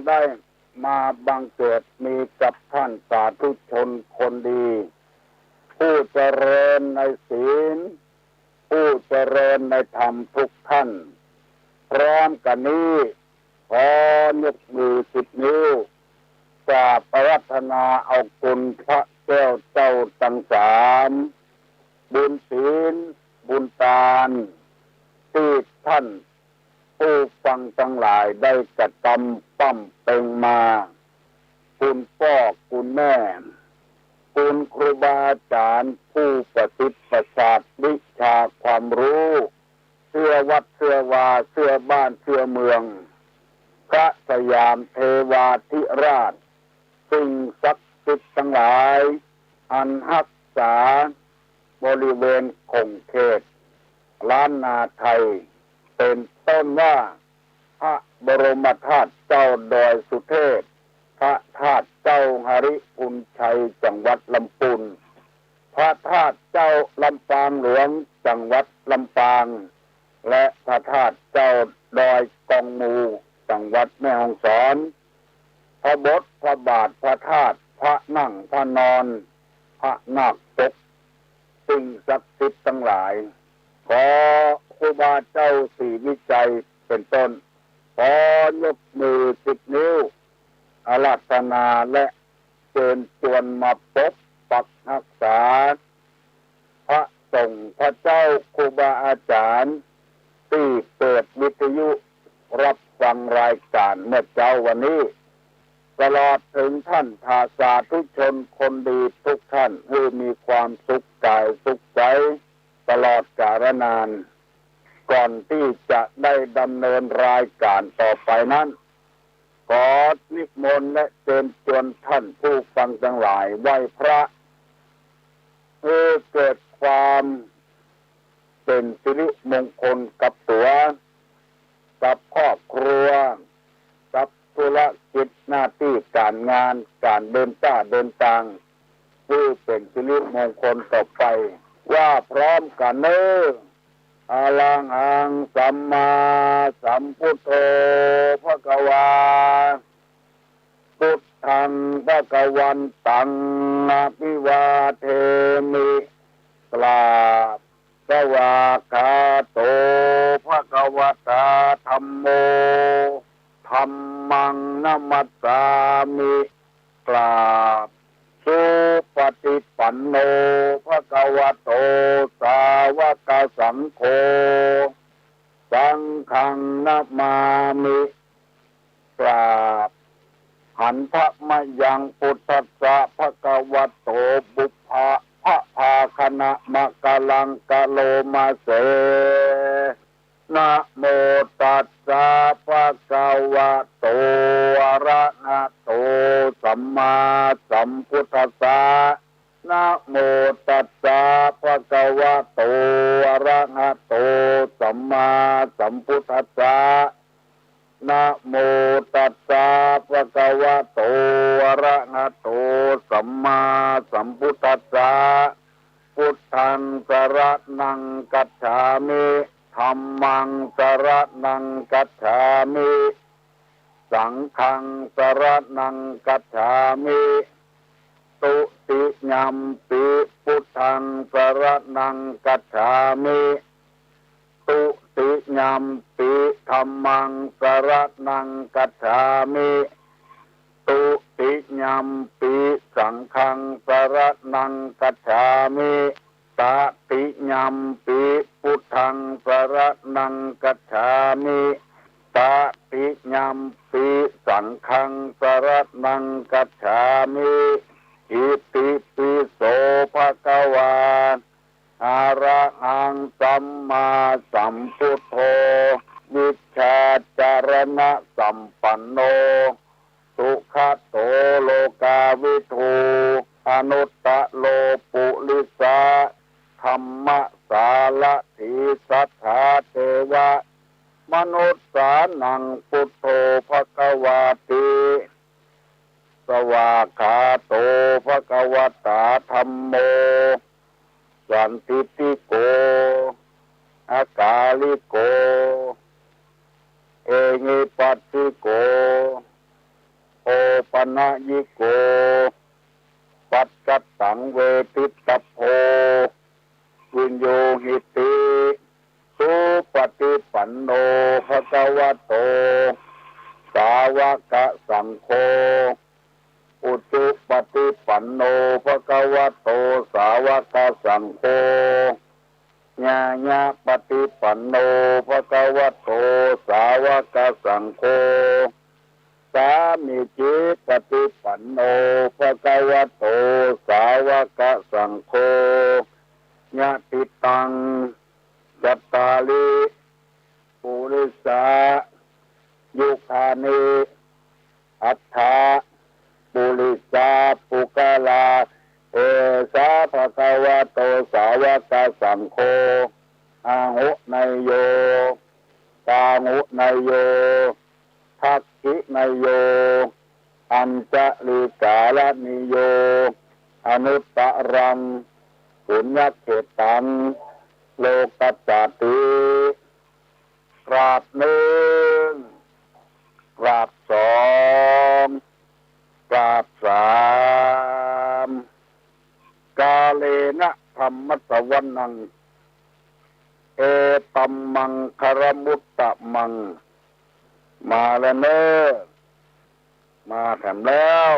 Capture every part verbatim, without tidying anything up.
ได้มาบังเกิดมีกับท่านสาธุชนคนดี ผู้เจริญในศีล ผู้เจริญในธรรมทุกท่าน พร้อมกั๋นนี้ ขอยกมือสิบนิ้ว กราบอาราธนาเอาคุณพระแก้วเจ้าตังสาม บุญศีล บุญตาน ตี้ท่านผู้ฟังตังหลายได้กระทำปำเป็งมา คุณป้อ คุณแม่ คุณครูบาอาจ๋ารย์ผู้ประสิทธิ์ประสาทวิชาความรู้ เสื้อวัดเสื้อวา เสื้อบ้านเสื้อเมือง พระสยามเทวาธิราช สิ่งศักดิ์สิทธิ์ตังหลาย อันฮักษาบริเวณขงเขตล้านนาไทย เป๋นต้นว่า พระบรมธาตุเจ้าดอยสุเทพ พระธาตุเจ้าหริภุญชัย จังหวัดลำปูน พระธาตุเจ้าลำปางหลวง จังหวัดลำปาง และพระธาตุเจ้าดอยกองมู จังหวัดแม่ฮ่องสอน พระบท พระบาท พระธาตุ พระนั่ง พระนอน พระนาคปก สิ่งศักดิ์สิทธิ์ตังหลาย ขอครูบาเจ้าศรีวิชัยเป๋นต้น ขอยกมือสิบนิ้ว อาราธนาและเจิญจวนมาปกปักฮักษา พระสงฆ์พระเจ้าครูบาอาจ๋ารย์ ตี้เปิดวิทยุฮับฟังรายก๋านเมื่อเจ๊าวันนี้ ตลอดเถิงท่านสาธุชนคนดีทุกท่าน หื้อมีความสุขก๋ายสุขใจ๋ ตลอดกาลนาน ก่อนตี้จะได้ดำเนินรายก๋านต่อไปนั้น ขอนิมนต์และเจิญจวนท่านผู้ฟังตังหลายไหว้พระ หื้อเกิดความเป๋นสิริมงคลกับตั๋ว กับครอบครัว กับธุรกิจหน้าตี้ก๋านงาน ก๋านเดินต้าเดินตาง หื้อเป๋นสิริมงคลต่อไป ว่าพร้อมกั๋นเน่อ อะระหังสัมมาสัมพุทโธ ภะคะวา พุทธัง ภะคะวันตัง อะภิวาเทมิ กราบ สวากขาโต ภะคะวะตา ธัมโม ธัมมัง นะมัสสามิ กราบ สุปะฏิปันโน ภะคะวะโต สาวะกะสังโฆ สังฆัง นะมามิ กราบ หันทะมะยัง พุทธัสสะ ภะคะวะโต ปุพพะ ภะพาคะนะมะกะลังกะโลมาเส นะโมตัสสะ ภะคะวะโต อะระหะโต สัมมาสัมพุทธัสสะ นะโมตัสสะ ภะคะวะโต อะระหะโต สัมมาสัมพุทธัสสะ นะโมตัสสะ ภะคะวะโต อะระหะโต สัมมาสัมพุทธัสสะ พุทธัง สะระณัง คัจฉามิ ธัมมัง สะระณัง คัจฉามิ สังฆัง สะระณัง คัจฉามิ ตุติยัมปิ พุทธัง สะระณัง คัจฉามิ ตุติยัมปิ ธัมมัง สะระณัง คัจฉามิ ตุติยัมปิ สังฆัง สะระณัง คัจฉามิ ตะติยัมปิ พุทธัง สะระณัง คัจฉามิ ตะติยัมปิ สังฆัง สะระณัง คัจฉามิ อิติปิโส ภะคะวา อะระหัง สัมมาสัมพุทโธ วิชชาจะระณะสัมปันโน สุขะโต โลกาวิทู อนุตตะโร ปุริสะ ธัมมะสารถี สัทธาเตวะ มนุสสานัง พุทโธ ภะคะวาติ สวากขาโต ภะคะวะตา ธัมโม สันทิฏฐิโก อะกาลิโก เอหิปัสสิโก สังเวทิตตโพ วิญญูหิติ สุปฏิปันโน ภะคะวะโต สาวกสังโฆ อุจุปฏิปันโน ภะคะวะโต สาวกสังโฆ ญาญาปฏิปันโน ภะคะวะโต สาวกสังโฆ สามีจิปฏิปันโน ภะคะวะโต สาวกสังโฆ ยะถิตัง จัตตาริ ปุริสา ยุคานิ อัฏฐะ ปุริสา ปุคคลา เอสา ภะคะวะโต สาวกสังโฆ อาหุเนยโย ปาหุเนยโย ทักขิเนยโย อัญชลิกาลณีโย อนุตตรัง ปุญญเขตตัง โลกัสสาติ กราบนึ่ง กราบสอง กราบสาม กาเลนะธัมมสวนัง เอตัมมังคลมุตตมัง มาแล้วเน่อ มาแถมแล้ว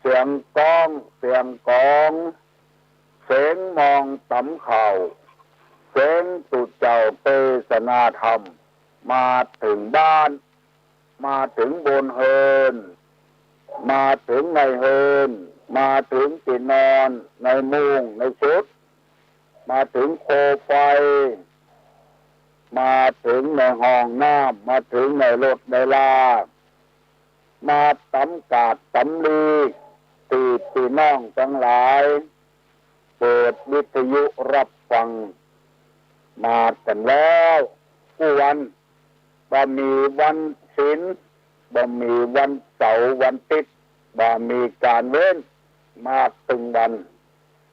เสียงก้อง เสียงกอง เสียงมองต๋ำข่าว เสียงตุ๊เจ้าเตสนาธรรม มาเถิงบ้าน มาเถิงบนเฮือน มาเถิงในเฮือน มาเถิงตี้นอน ในมุ้ง ในชุด มาเถิงโคมไฟ มาเถิงในห้องน้ำ มาเถิงในรถในลา มาต๋ำกาดต๋ำลี ตี้ปี้น้องตังหลาย เปิดวิทยุฮับฟัง มาแถมแล้วกู้วัน บ่มีวันศีล บ่มีวันเสาร์วันอาทิตย์ บ่มีก๋านเว้น มาตึงวัน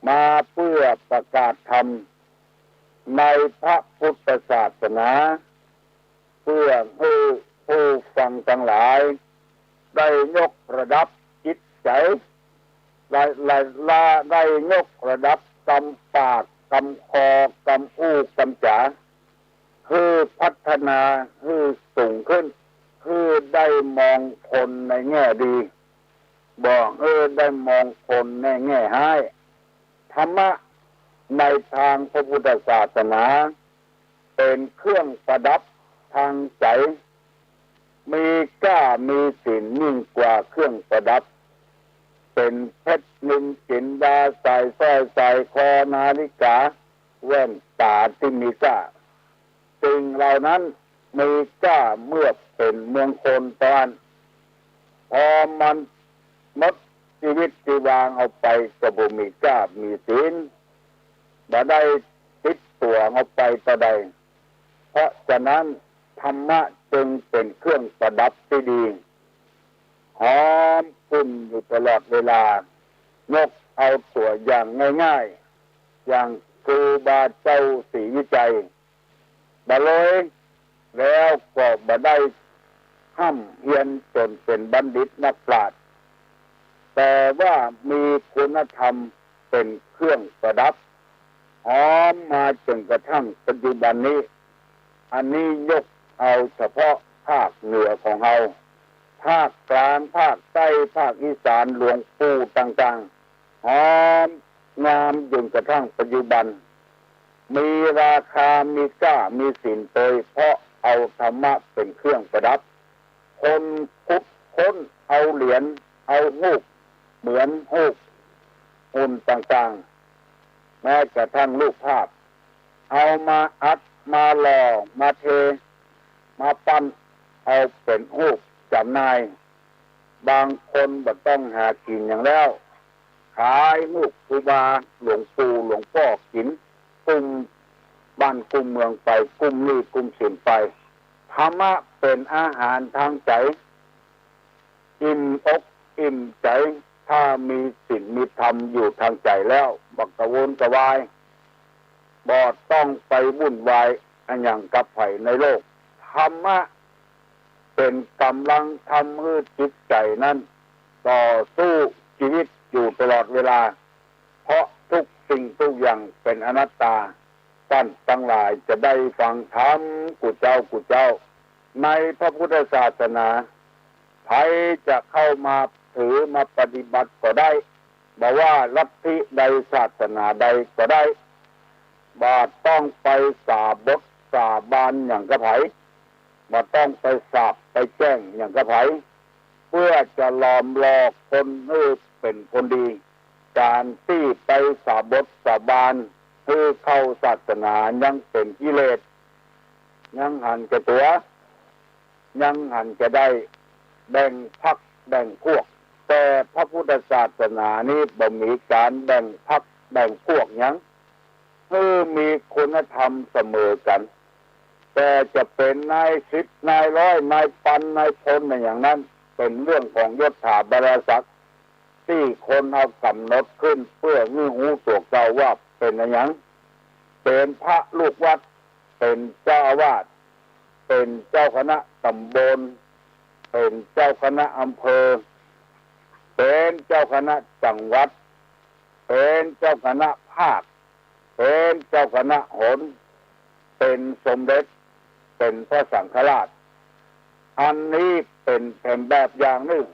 มาเปื้อประกาศธรรม ในพระพุทธศาสนา เปื้อหื้อผู้ฟังตังหลาย ได้ยกระดับจิตใจ๋ ได้ ได้ ได้ยกระดับกำปาก กำคอ กำอู้ กำจ๋า หื้อพัฒนา หื้อสูงขึ้น หื้อได้มองคนในแง่ดี บ่หื้อได้มองคนในแง่ฮ้าย ธรรมะในตางพระพุทธศาสนา เป๋นเครื่องประดับตางใจ๋ มีก้ามีสินยิ่งกว่าเครื่องประดับ เป๋นเพชรนิลจินดา สร้อยสร้อย สร้อยคอ นาฬิกา แว่นต๋าตี้มีก้า สิ่งเหล่านั้นมีก้าเมื่อเป๋นมงคลต๋อน พอมันหมดจีวิตจีวาออกไปก็บ่มีก้ามีสิน บ่ได้ติดตั๋วออกไปเต้าใด เพราะฉะนั้นธรรมะจึงเป๋นเครื่องประดับตี้ดี หอมกลุ่นอยู่ตลอดเวลา ยกเอาตั๋วอย่างง่ายๆ อย่างครูบาเจ้าศรีวิชัย บ่เลย แล้วก็บ่ได้ฮ่ำเฮียนจ๋นเป๋นบัณฑิตนักปราชญ์ แต่ว่ามีคุณธรรมเป๋นเครื่องประดับ หอมมาจ๋นกระทั่งปัจจุบันนี้ อันนี้ยกเอาเฉพาะภาคเหนือของเฮา ภาคกลาง ภาคใต้ ภาคอีสาน หลวงปู่ต่างๆ หอมงามจ๋นกระทั่งปัจจุบัน มีราคา มีก้า มีสินโตย เพราะเอาธรรมะเป๋นเครื่องประดับ คนขุดค้นเอาเหรียญ เอาฮูปเหมือนฮูปหุ่นต่างๆ แม้กระทั่งรูปภาพ เอามาอัด มาหล่อ มาเท มาปั้น เอาเป๋นฮูปจ๋ำหน่าย บางคนบ่ต้องหากิ๋นหยังแล้ว ขายฮูปครูบาหลวงปู่หลวงป้อกิ๋น กุ้มบ้านกุ้มเมืองไป กุ้มหนี้กุ้มสินไป ธรรมะเป๋นอาหารตางใจ๋ อิ่มอกอิ่มใจ๋ ถ้ามีศีลมีธรรมอยู่ตางใจ๋แล้ว บ่กระวนกระวาย บ่ต้องไปวุ่นวายอะหยังกับใผในโลก ธรรมะเป๋นก๋ำลังทำหื้อจิตใจ๋นั้นต่อสู้จีวิตอยู่ตลอด เวลา เพราะทุกสิ่งทุกอย่างเป๋นอนัตตา ต้านตังหลายจะได้ฟังธรรมกู้เจ๊ากู้เจ๊า ในพระพุทธศาสนา ใผจะเข้ามาถือมาปฏิบัติก็ได้ บ่ว่าลัทธิใดศาสนาใดก็ได้ บ่ต้องไปสาบทสาบานหยังกับใผ บ่ต้องไปสาปไปแจ้งหยังกับใผ เพื่อจะหลอมหลอกคนหื้อเป๋นคนดี ก๋านตี้ไปสาบทสาบานหื้อเข้าศาสนายังเป๋นกิเลส ยังหันแก่ตั๋ว ยังหันแก่ได้แบ่งพรรคแบ่งพวก แต่พระพุทธศาสนานี้บ่มีก๋านแบ่งพรรคแบ่งพวกหยัง หื้อมีคุณธรรมเสมอกั๋น แต่จะเป๋นนายสิบ นายร้อย นายปัน นายพล นายหยังนั้น เป๋นเรื่องของยศถาบรรดาศักดิ์ ตี้คนเฮากำหนดขึ้นเปื้อหื้อฮู้ตั๋วเก่าว่าเป๋นอะหยัง เป๋นพระลูกวัด เป๋นเจ้าอาวาส เป๋นเจ้าคณะต๋ำบล เป๋นเจ้าคณะอำเภอ เป๋นเจ้าคณะจังหวัด เป๋นเจ้าคณะภาค เป๋นเจ้าคณะหน เป๋นสมเด็จ เป๋นพระสังฆราช อันนี้เป๋นแผนแบบอย่างนึ่ง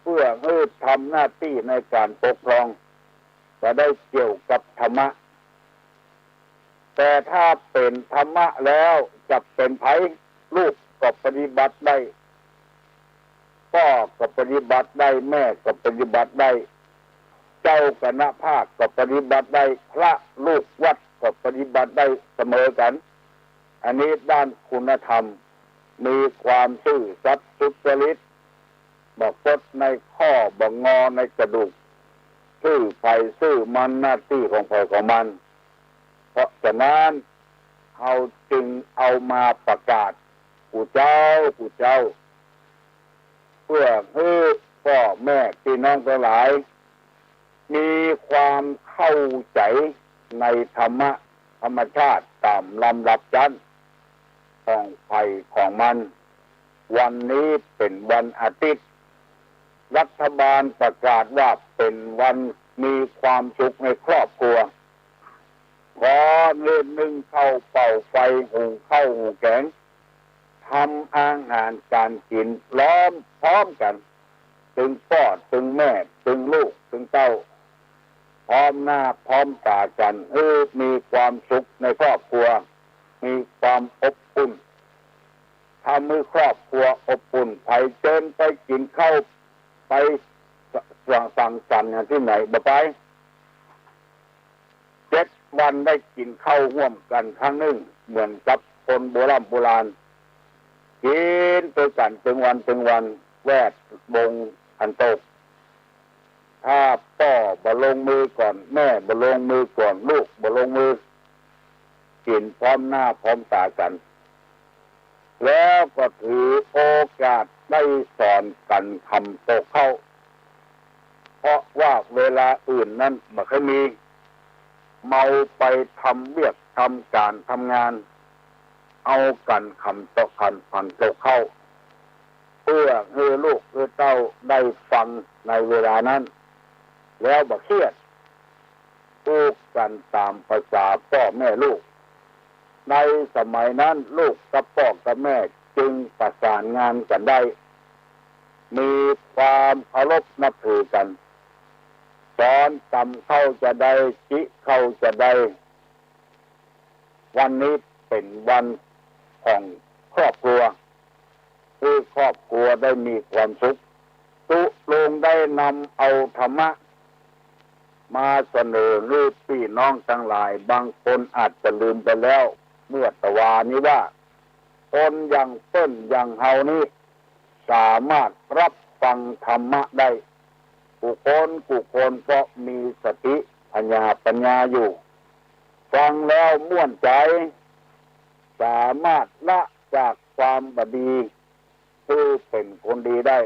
เปื้อหื้อทำหน้าตี้ในก๋านปกครอง จะได้เกี่ยวกับธรรมะ แต่ถ้าเป๋นธรรมะแล้วจะเป๋นใผ ลูกก็ปฏิบัติได้ ป้อก็ปฏิบัติได้ แม่ก็ปฏิบัติได้ เจ้าคณะภาคก็ปฏิบัติได้ พระลูกวัดก็ปฏิบัติได้เสมอกั๋น อันนี้ด้านคุณธรรม มีความซื่อสัตย์สุจริต บ่คดในข้อ บ่งอในกระดูก ซื่อใผซื่อมัน หน้าตี้ของใผของมัน เพราะฉะนั้น เฮาจึงเอามาประกาศกู้เจ้ากู้เจ้า เปื้อหื้อป้อแม่ปี้น้องตังหลาย มีความเข้าใจ๋ในธรรมะธรรมชาติต๋ามลำดับจั้นของใผของมัน วันนี้เป๋นวันอาทิตย์ รัฐบาลประกาศว่าเป๋นวันมีความสุขในครอบครัว ขอเล่นนึ่งข้าวเป่าไฟ หุงข้าวหุงแก๋ง ทำอาหารก๋านกิ๋นล้อมพร้อมกั๋น ตึงป้อตึงแม่ตึงลูกตึงเต้า พร้อมหน้าพร้อมต๋ากั๋น หื้อมีความสุขในครอบครัว มีความอบอุ่น ทำหื้อครอบครัวอบอุ่น ใผเจิญไปกิ๋นข้าว ไปสังสรรค์หาตี้ไหน บ่ไป เจ็ดวันได้กิ๋นข้าวฮ่วมกั๋นครั้งนึ่ง เหมือนกับคนโบร่ำโบราณ กิ๋นตวยกั๋นตึงวันตึงวัน แวดวงอันโต ถ้าป้อบ่ลงมือก่อน แม่บ่ลงมือก่อน ลูกบ่ลงมือ กิ๋นพร้อมหน้าพร้อมต๋ากั๋น แล้วก็ถือโอกาสได้สอนกั๋นคำโตเข้า เพราะว่าเวลาอื่นนั้นบ่ค่อยมี เมาไปทำเวียกทำก๋านทำงาน เอากั๋นคำโต คำ คำโตเข้า เปื้อหื้อลูกหื้อเต้าได้ฟังในเวลานั้น แล้วบ่เครียด อู้กั๋นต๋ามภาษาป้อแม่ลูก ในสมัยนั้นลูกกับป้อกับแม่จึงประสานงานกั๋นได้ มีความเคารพนับถือกั๋น สอนกำเข้าจาใด จิเข้าจาใด วันนี้เป๋นวันของครอบครัว หื้อครอบครัวได้มีความสุข ตุ๊ลุงได้นำเอาธรรมะมาเสนอหื้อปี้น้องตังหลาย บางคนอาจจะลืมไปแล้ว เมื่อตะวานี้ว่า คนอย่างเปิ้นอย่างเฮานี้ สามารถรับฟังธรรมะได้ กู้คนกู้คน เพราะมีสติผญาปัญญาอยู่ ฟังแล้วม่วนใจ๋ สามารถละจากความบ่ดี หื้อเป๋นคนดีได้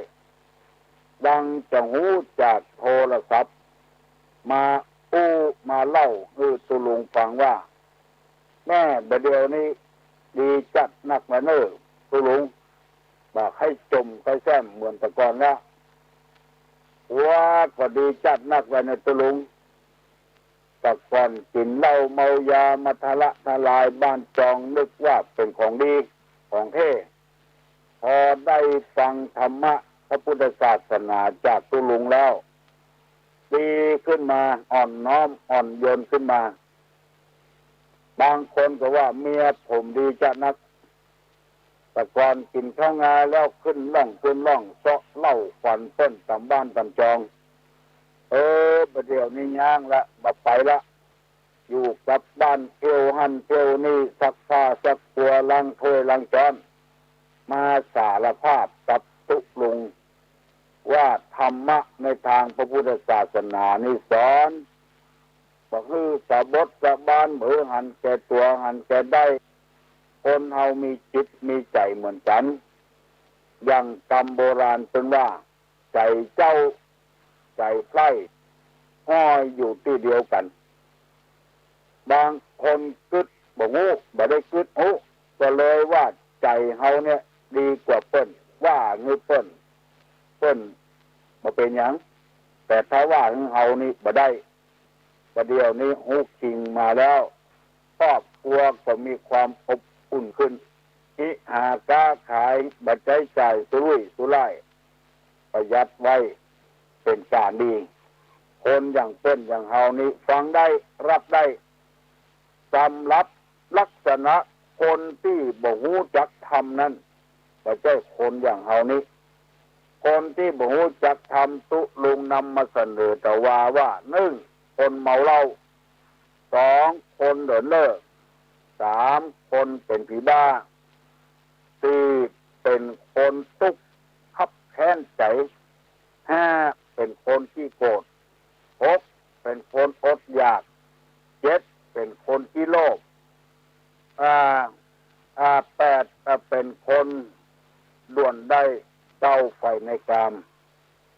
ดังจะฮู้จากโทรศัพท์ มาอู้มาเล่าหื้อตุ๊ลุงฟังว่า แม่บ่าเดี่ยวนี้ดีจัดนักนะเน่อตุ๊ลุง บ่าใค่จ่มใค่แซ่มเหมือนแต่ก่อนแล้ว หัวก็ดีจัดนักแลนะตุ๊ลุง แต่ก่อนกิ๋นเหล้าเมายามาทะละทะลายบ้านจอง นึกว่าเป๋นของดีของแท้ พอได้ฟังธรรมะพระพุทธศาสนาจากตุ๊ลุงแล้ว ดีขึ้นมา อ่อนน้อมอ่อนโยนขึ้นมา บางคนก็ว่าเมียผมดีจัดนัก แต่ก่อนกิ๋นข้าวงาแล้วขึ้นล่องขึ้นล่อง เซาะเหล้าขวัญเปิ้นต๋ามบ้านต๋ามจอง เออ บ่าเดี่ยวนี้ย้างละ บ่ไปละ อยู่กับบ้านเที่ยวหั้นเที่ยวนี่ ซักผ้าซักปัว ล้างถ้วยล้างจ๊อน มาสารภาพกับตุ๊ลุง ว่าธรรมะในตางพระพุทธศาสนานี่สอน บ่หื้อสะบดสะบาน บ่หื้อหันแก่ตั๋วหันแก่ได้ คนเฮามีจิตมีใจ๋เหมือนกั๋น อย่างกำโบราณเปิ้นว่า ใจ๋เจ้า ใจ๋ใผร้ ห้อยอยู่ตี้เดียวกั๋น บางคนกึ๊ดบ่ฮู้ บ่ได้กึ๊ดฮู้ ก็เลยว่าใจ๋เฮาเนี่ยดีกว่าเปิ้น ว่าหื้อเปิ้น เปิ้นบ่เป๋นหยัง แต่ถ้าว่าหื้อเฮานี่บ่ได้ บ่าเดี่ยวนี้ฮู้จริงมาแล้ว ครอบครัวก็มีความอบอุ่นขึ้น คิหาก๊าขาย บ่ใจ๊จ่ายสุรุ่ยสุร่าย ประหยัดไว้เป๋นก๋านดี คนอย่างเปิ้นอย่างเฮานี้ฟังได้ ฮับได้ สำหรับลักษณะคนตี้บ่ฮู้จักธรรมนั้น บ่ใจ้คนอย่างเฮานี้ คนตี้บ่ฮู้จักธรรม ตุ๊ลุงนำมาเสนอแต่ว่า ว่า นึ่ง คนเมาเหล้า สอง คนเลินเล่อ สาม คนเป๋นผีบ้า สี่ เป๋นคนตุ๊กข์คับแค้นใจ๋ ห้า เป๋นคนขี้โกรธ หก เป๋นคนอดอยาก เจ็ด เป๋นคนขี้โลภ อ่า อ่า แปด อ่า เป๋นคนด่วนได้เศร้าใฝ่ในกาม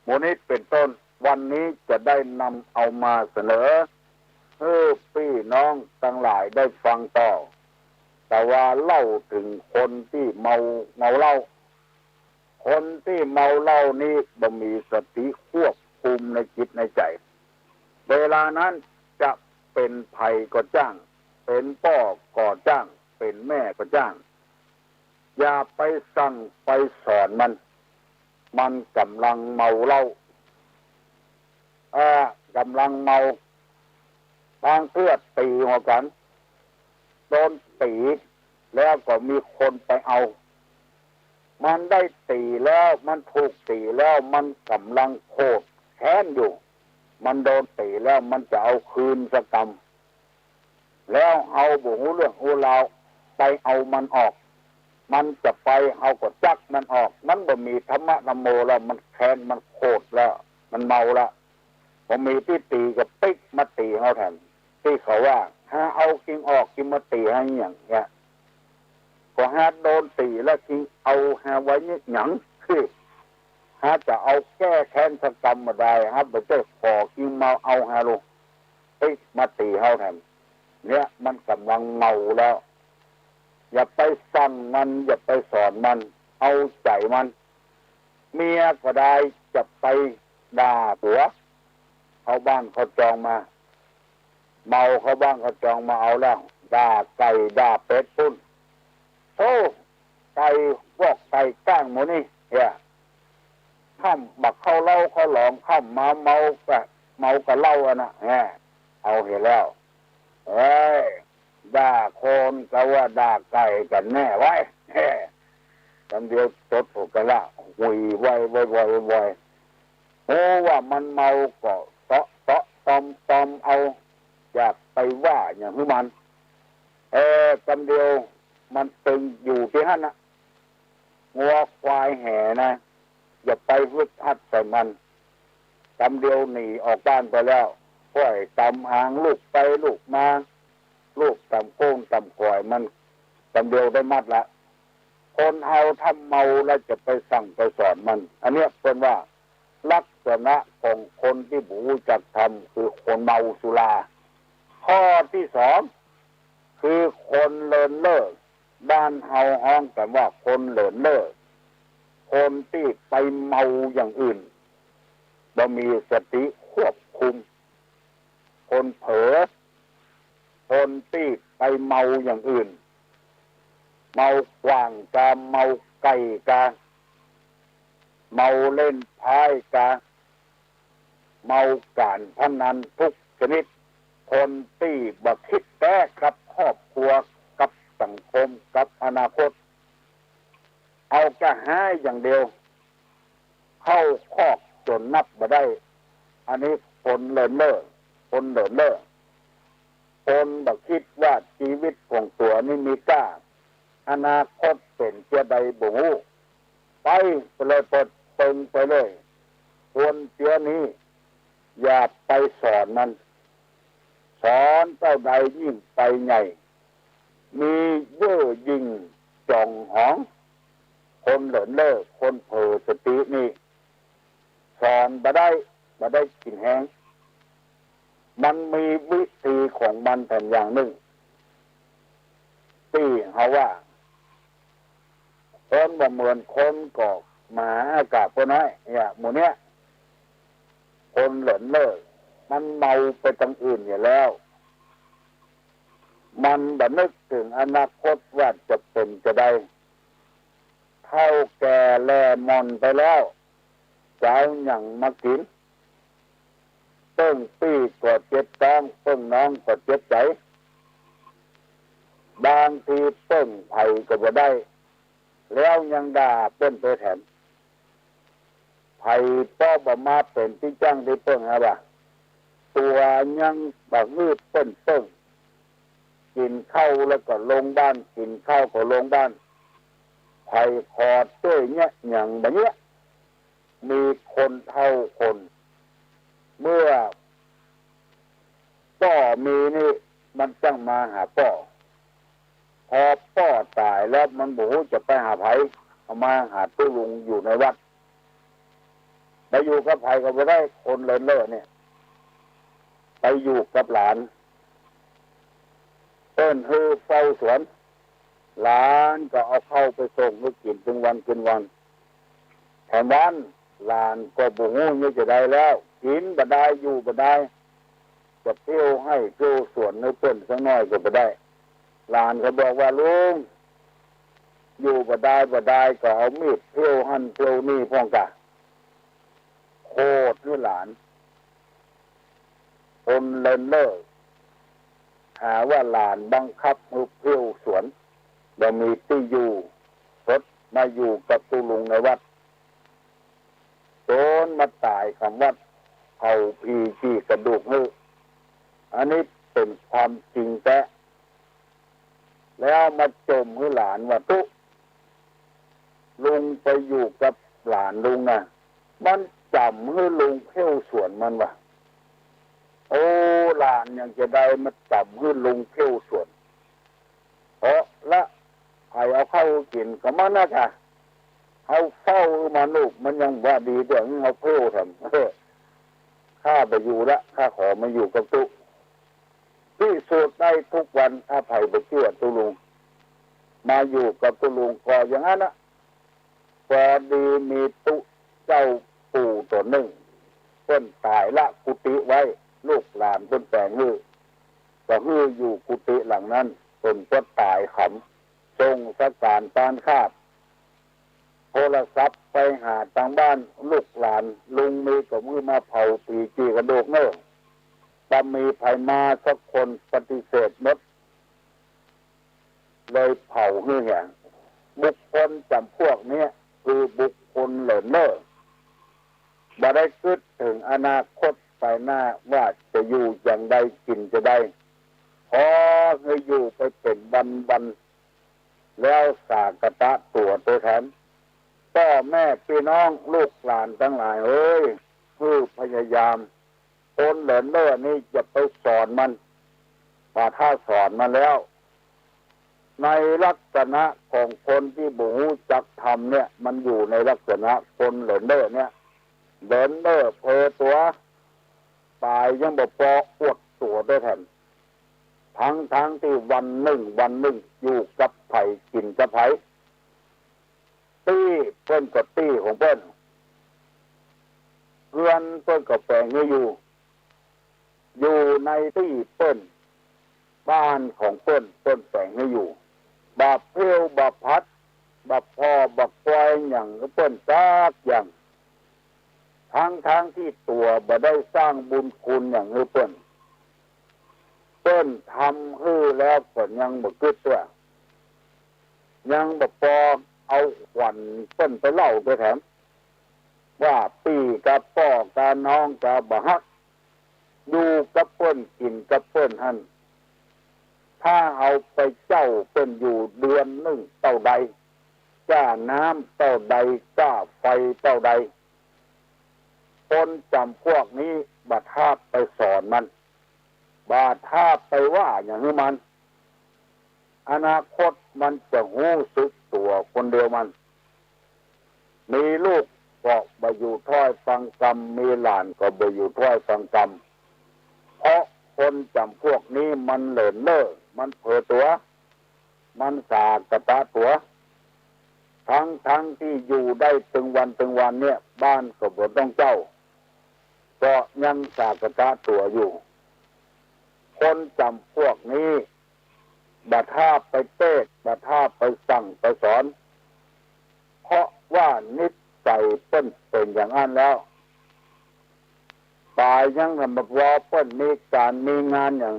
หมู่นี้เป๋นต้น วันนี้จะได้นำเอามาเสนอ หื้อปี้น้องตังหลายได้ฟังต่อ แต่ว่าเล่าเถิงคนตี้เมา เมาเหล้า คนตี้เมาเหล้านี้บ่มีสติควบคุมในจิตในใจ๋ เวลานั้นจะเป๋นใผก็จ้าง เป๋นป้อก็จ้าง เป๋นแม่ก็จ้าง อย่าไปสั่งไปสอนมัน มันก่ำลังเมาเหล้า อ่า ก่ำลังเมา บางเตื้อตี๋หัวกั๋น โดนตี๋แล้วก็มีคนไปเอา มันได้ตี๋แล้ว มันถูกตี๋แล้ว มันก่ำลังโขดแค้นอยู่ มันโดนตี๋แล้ว มันจะเอาคืนสักกำ แล้วเฮาบ่ฮู้เรื่องฮู้ราว ไปเอามันออก มันจะไป เฮาก็จักมันออก มันบ่มีธรรมะธัมโมแล้ว มันแค้น มันโขดแล้ว มันเมาแล้ว บ่มีตี้ตี๋ก็ปิ๊กมาตี๋เฮาแถม ตี้เขาว่า หาเอาจริงออกจริงมาตี๋หาหยังเนี่ย ก็หาโดนตี๋แล้วจริงเอาหาไว้เนี่ยหยัง คือ หาจะเอาแก้แค้นสักกำบ่ได้ หาบ่ใจ้ขอจริงมาเอาหาลูก ปิ๊กมาตี๋เฮาแถม เนี่ย มันก่ำลังเมาแล้ว อย่าไปสั่งมัน อย่าไปสอนมัน เอาใจ๋มัน เมียก็ได้ จะไปด่าผัว เข้าบ้านเข้าจองมา เมาเข้าบ้านเข้าจองมาเอาแล้ว ด่าไก่ด่าเป็ดปุ้น โอ้ ไก่วอกไก่ก้างหมู่นี้เหีย ค่ำบ่เข้าเล้าเข้าหลอง ค่ำมาเมากะ เมากะเหล้าอันน่ะ แหม เอาเหียแล้ว เอ้ย ด่าคนกาว่าด่าไก่กั๋นแน่ไว้ย แหม กำเดียวตดหัวกะละ หุยไวไวไวไว ฮู้ว่ามันเมาก็เตาะเตาะตอมตอมเอา อย่าไปว่าหยังหื้อมัน เออ กำเดียวมันตึงอยู่ตี้หั้นน่ะ งัวควายแหนะ อย่าไปฮึดฮัดใส่มัน กำเดียวหนีออกบ้านไปแล้ว ค่อยต๋ามหางลูกไปลูกมา ลูกต๋ามโก้งต๋ามก๋อยมัน กำเดียวได้หมดละ คนเฮาถ้าเมาแล้วจะไปสั่งไปสอนมัน อันเนี้ยเปิ้นว่าลักษณะของคนตี้บ่ฮู้จักธรรม คือคนเมาสุรา ข้อตี้สอง คือคนเลินเล่อ บ้านเฮาฮ้องกั๋นว่าคนเลินเล่อ คนตี้ไปเมาอย่างอื่น บ่มีสติควบคุม คนเผลอ คนตี้ไปเมาอย่างอื่น เมากว่างกา เมาไก่กา เมาเล่นไพ่กา เมาก๋านพนันทุกชนิด คนตี้บ่คิดแต๊กับครอบครัว กับสังคม กับอนาคต เอาก้าฮ้ายอย่างเดียว เข้าคอกจ๋นนับบ่ได้ อันนี้คนเลินเล่อ คนเลินเล่อ คนบ่คิดว่าจีวิตของตั๋วนี่มีก้า อนาคตเป๋นเจียใดบ่ฮู้ ไป ไปเลย เปิดเปิงไปเลย คนเจียนี้ อย่าไปสอนมัน สอนเต้าใดยิ่งไปใหญ่ มีเย่อหยิ่งจ๋องหอง คนเลินเล่อ คนเผลอสตินี่ สอนบ่ได้ บ่ได้กิ๋นแฮง มันมีวิธีของมันแถมอย่างนึ่ง ตี้เฮาว่า คนบ่เหมือนคนก็หมาอากาศป้อน้อย เนี่ย หมู่เนี้ย คนเลินเล่อ มันเมาไปตังอื่นอยู่แล้ว มันบ่นึกเถิงอนาคตว่าจะเป๋นจะใด เฒ่าแก่แลหม่อนไปแล้ว จะเอาหยังมากิ๋น เปิ้งปี้ก็เจ็บต๊อง เปิ้งน้องก็เจ็บใจ๋ บางทีเปิ้งใผก็บ่ได้ แล้วยังด่าเปิ้นไปแถม ใผป้อบ่มาเป๋นตี้จั้งตี้เปิ้งอะบ่า ตั๋วยังบ่หื้อเปิ้นเปิ้ง กิ๋นข้าวแล้วก็ลงบ้าน กิ๋นข้าวก็ลงบ้าน ใผขอจ้วยเยียะหยังบ่เยียะ มีคนเฒ่าคน เมื่อป้อมีนี่ มันจั้งมาหาป้อ พอป้อต๋ายแล้วมันบ่ฮู้จะไปหาใผ เอามาหาตุ๊ลุงอยู่ในวัด ไปอยู่กับใผก็บ่ได้ คนเลินเล่อเนี่ย ไปอยู่กับหลาน เปิ้นหื้อเฝ้าสวน หลานก็เอาข้าวไปส่งหื้อกิ๋นตึงวันตึงวัน แถมวัน หลานก็บ่ฮู้เยียะจะใดแล้ว กิ๋นบ่ได้ อยู่บ่ได้ จะเผี้ยวไฮ่เผี้ยวสวนหื้อเปิ้นสักหน้อยก็บ่ได้ หลานก็บอกว่า ลุง อยู่บ่ได้บ่ได้ ก็เอามีดเผี้ยวหั้นเผี้ยวนี่พ่องกา โขดหื้อหลาน คนเลินเล่อ หาว่าหลานบังคับหื้อเผี้ยวสวน บ่มีตี้อยู่ สดมาอยู่กับตุ๊ลุงในวัด จ๋นมาต๋ายคำวัด เผาผี๋จี่กระดูกหื้อ อันนี้เป๋นความจริงแต๊ แล้วมาจ่มหื้อหลานว่า ตุ๊ ลุงไปอยู่กับหลานลุงนะ มันจ๋ำหื้อลุงเผี้ยวสวนมันว่า โอ้ หลานยังจะใดมาจ๋ำหื้อลุงเผี้ยวสวน เพราะละ ใผเอาข้าวกิ๋นก็มันนะจ๊ะ เฮาเฝ้ามันลูก มันยังว่าดีเดี๋ยวนี้เฮาเผี้ยวแถม เออ ข้าบ่อยู่ละ ข้าขอมาอยู่กับตุ๊ พิสูจน์ได้ทุกวัน ถ้าใผบ่เจื้อตุ๊ลุง มาอยู่กับตุ๊ลุงก็อย่างนั้นนะ พอดีมีตุ๊เจ้าปู่ต๋นนึ่ง เปิ้นต๋ายละกุฏิไว้ ลูกหลานเปิ้นแป๋งหื้อ ก็หื้ออยู่กุฏิหลังนั้น เปิ้นก็ต๋ายขำ ส่งสก๋านตานคาบ โทรศัพท์ไปหาตางบ้าน ลูกหลานลุงมีก็หื้อมาเผาผี๋จี่กระดูกเน่อ บ่มีใผมาสักคน ปฏิเสธหมด เลยเผาหื้อแหง บุคคลจ๋ำพวกเนี้ย คือบุคคลเลินเล่อ บ่ได้กึ๊ดเถิงอนาคตไปหน้าว่าจะอยู่อย่างใดกิ๋นจะใด ขอหื้ออยู่ไปเป๋นวันๆ แล้วสากตะตั๋วโตแถม ป้อแม่ปี้น้องลูกหลานตังหลายเฮย หื้อพยายาม คนเลินเล่อนี่อย่าไปสอนมัน ว่าถ้าสอนมันแล้ว ในลักษณะของคนตี้บ่ฮู้จักธรรมเนี่ย มันอยู่ในลักษณะคนเลินเล่อเนี่ย เลินเล่อเผลอตั๋ว ป๋ายยังบ่ปออวดตั๋วโตแถม ทั้งๆ ตี้วันนึ่งวันนึ่งอยู่กับใผกิ๋นกับใผ ตี้เปิ้นก็ตี้ของเปิ้น เฮือนเปิ้นก็แป๋งหื้ออยู่ อยู่ในตี้เปิ้น บ้านของเปิ้น เปิ้นแป๋งหื้ออยู่ บ่าเพลวบ่าพัด บ่าผ่อบ่าคอยหยังหื้อเปิ้นสักอย่าง ตึงๆ ตี้ตั๋วบ่ได้สร้างบุญคุณหยังหื้อเปิ้น เปิ้นทำหื้อแล้วก็ยังบ่กึ๊ดเตื้อ ยังบ่ปอเอาขวัญเปิ้นไปเล่าเตื้อแถม ว่าปี้กับป้อกับน้องก็บ่ฮัก อยู่กับเปิ้นกิ๋นกับเปิ้นหั้น ถ้าเอาไปเจ้าเปิ้นอยู่เดือนนึ่งเต้าใด ก้าน้ำเต้าใด ก้าไฟเต้าใด คนจ๋ำพวกนี้บ่าถ้าไปสอนมัน บ่าถ้าไปว่าหยังหื้อมัน อนาคตมันจะฮู้สึกตั๋วคนเดียวมัน มีลูกก็บ่อยู่ถ้อยฟังกำ มีหลานก็บ่อยู่ถ้อยฟังกำ เพราะคนจ๋ำพวกนี้มันเหลินเล่อ มันเผลอตั๋ว มันสากะตะตั๋ว ตึงๆ ตี้อยู่ได้ตึงวันตึงวันเนี่ย บ้านก็บ่ต้องเจ้า ก็ยังสากะตะตั๋วอยู่ คนจ๋ำพวกนี้ บ่าถ้าไปเตศน์ บ่าถ้าไปสั่งไปสอน เพราะว่านิสัยเปิ้นเป๋นอย่างอั้นแล้ว ป๋ายยังหันมาว่าเปิ้นมีก๋านมีงานหยัง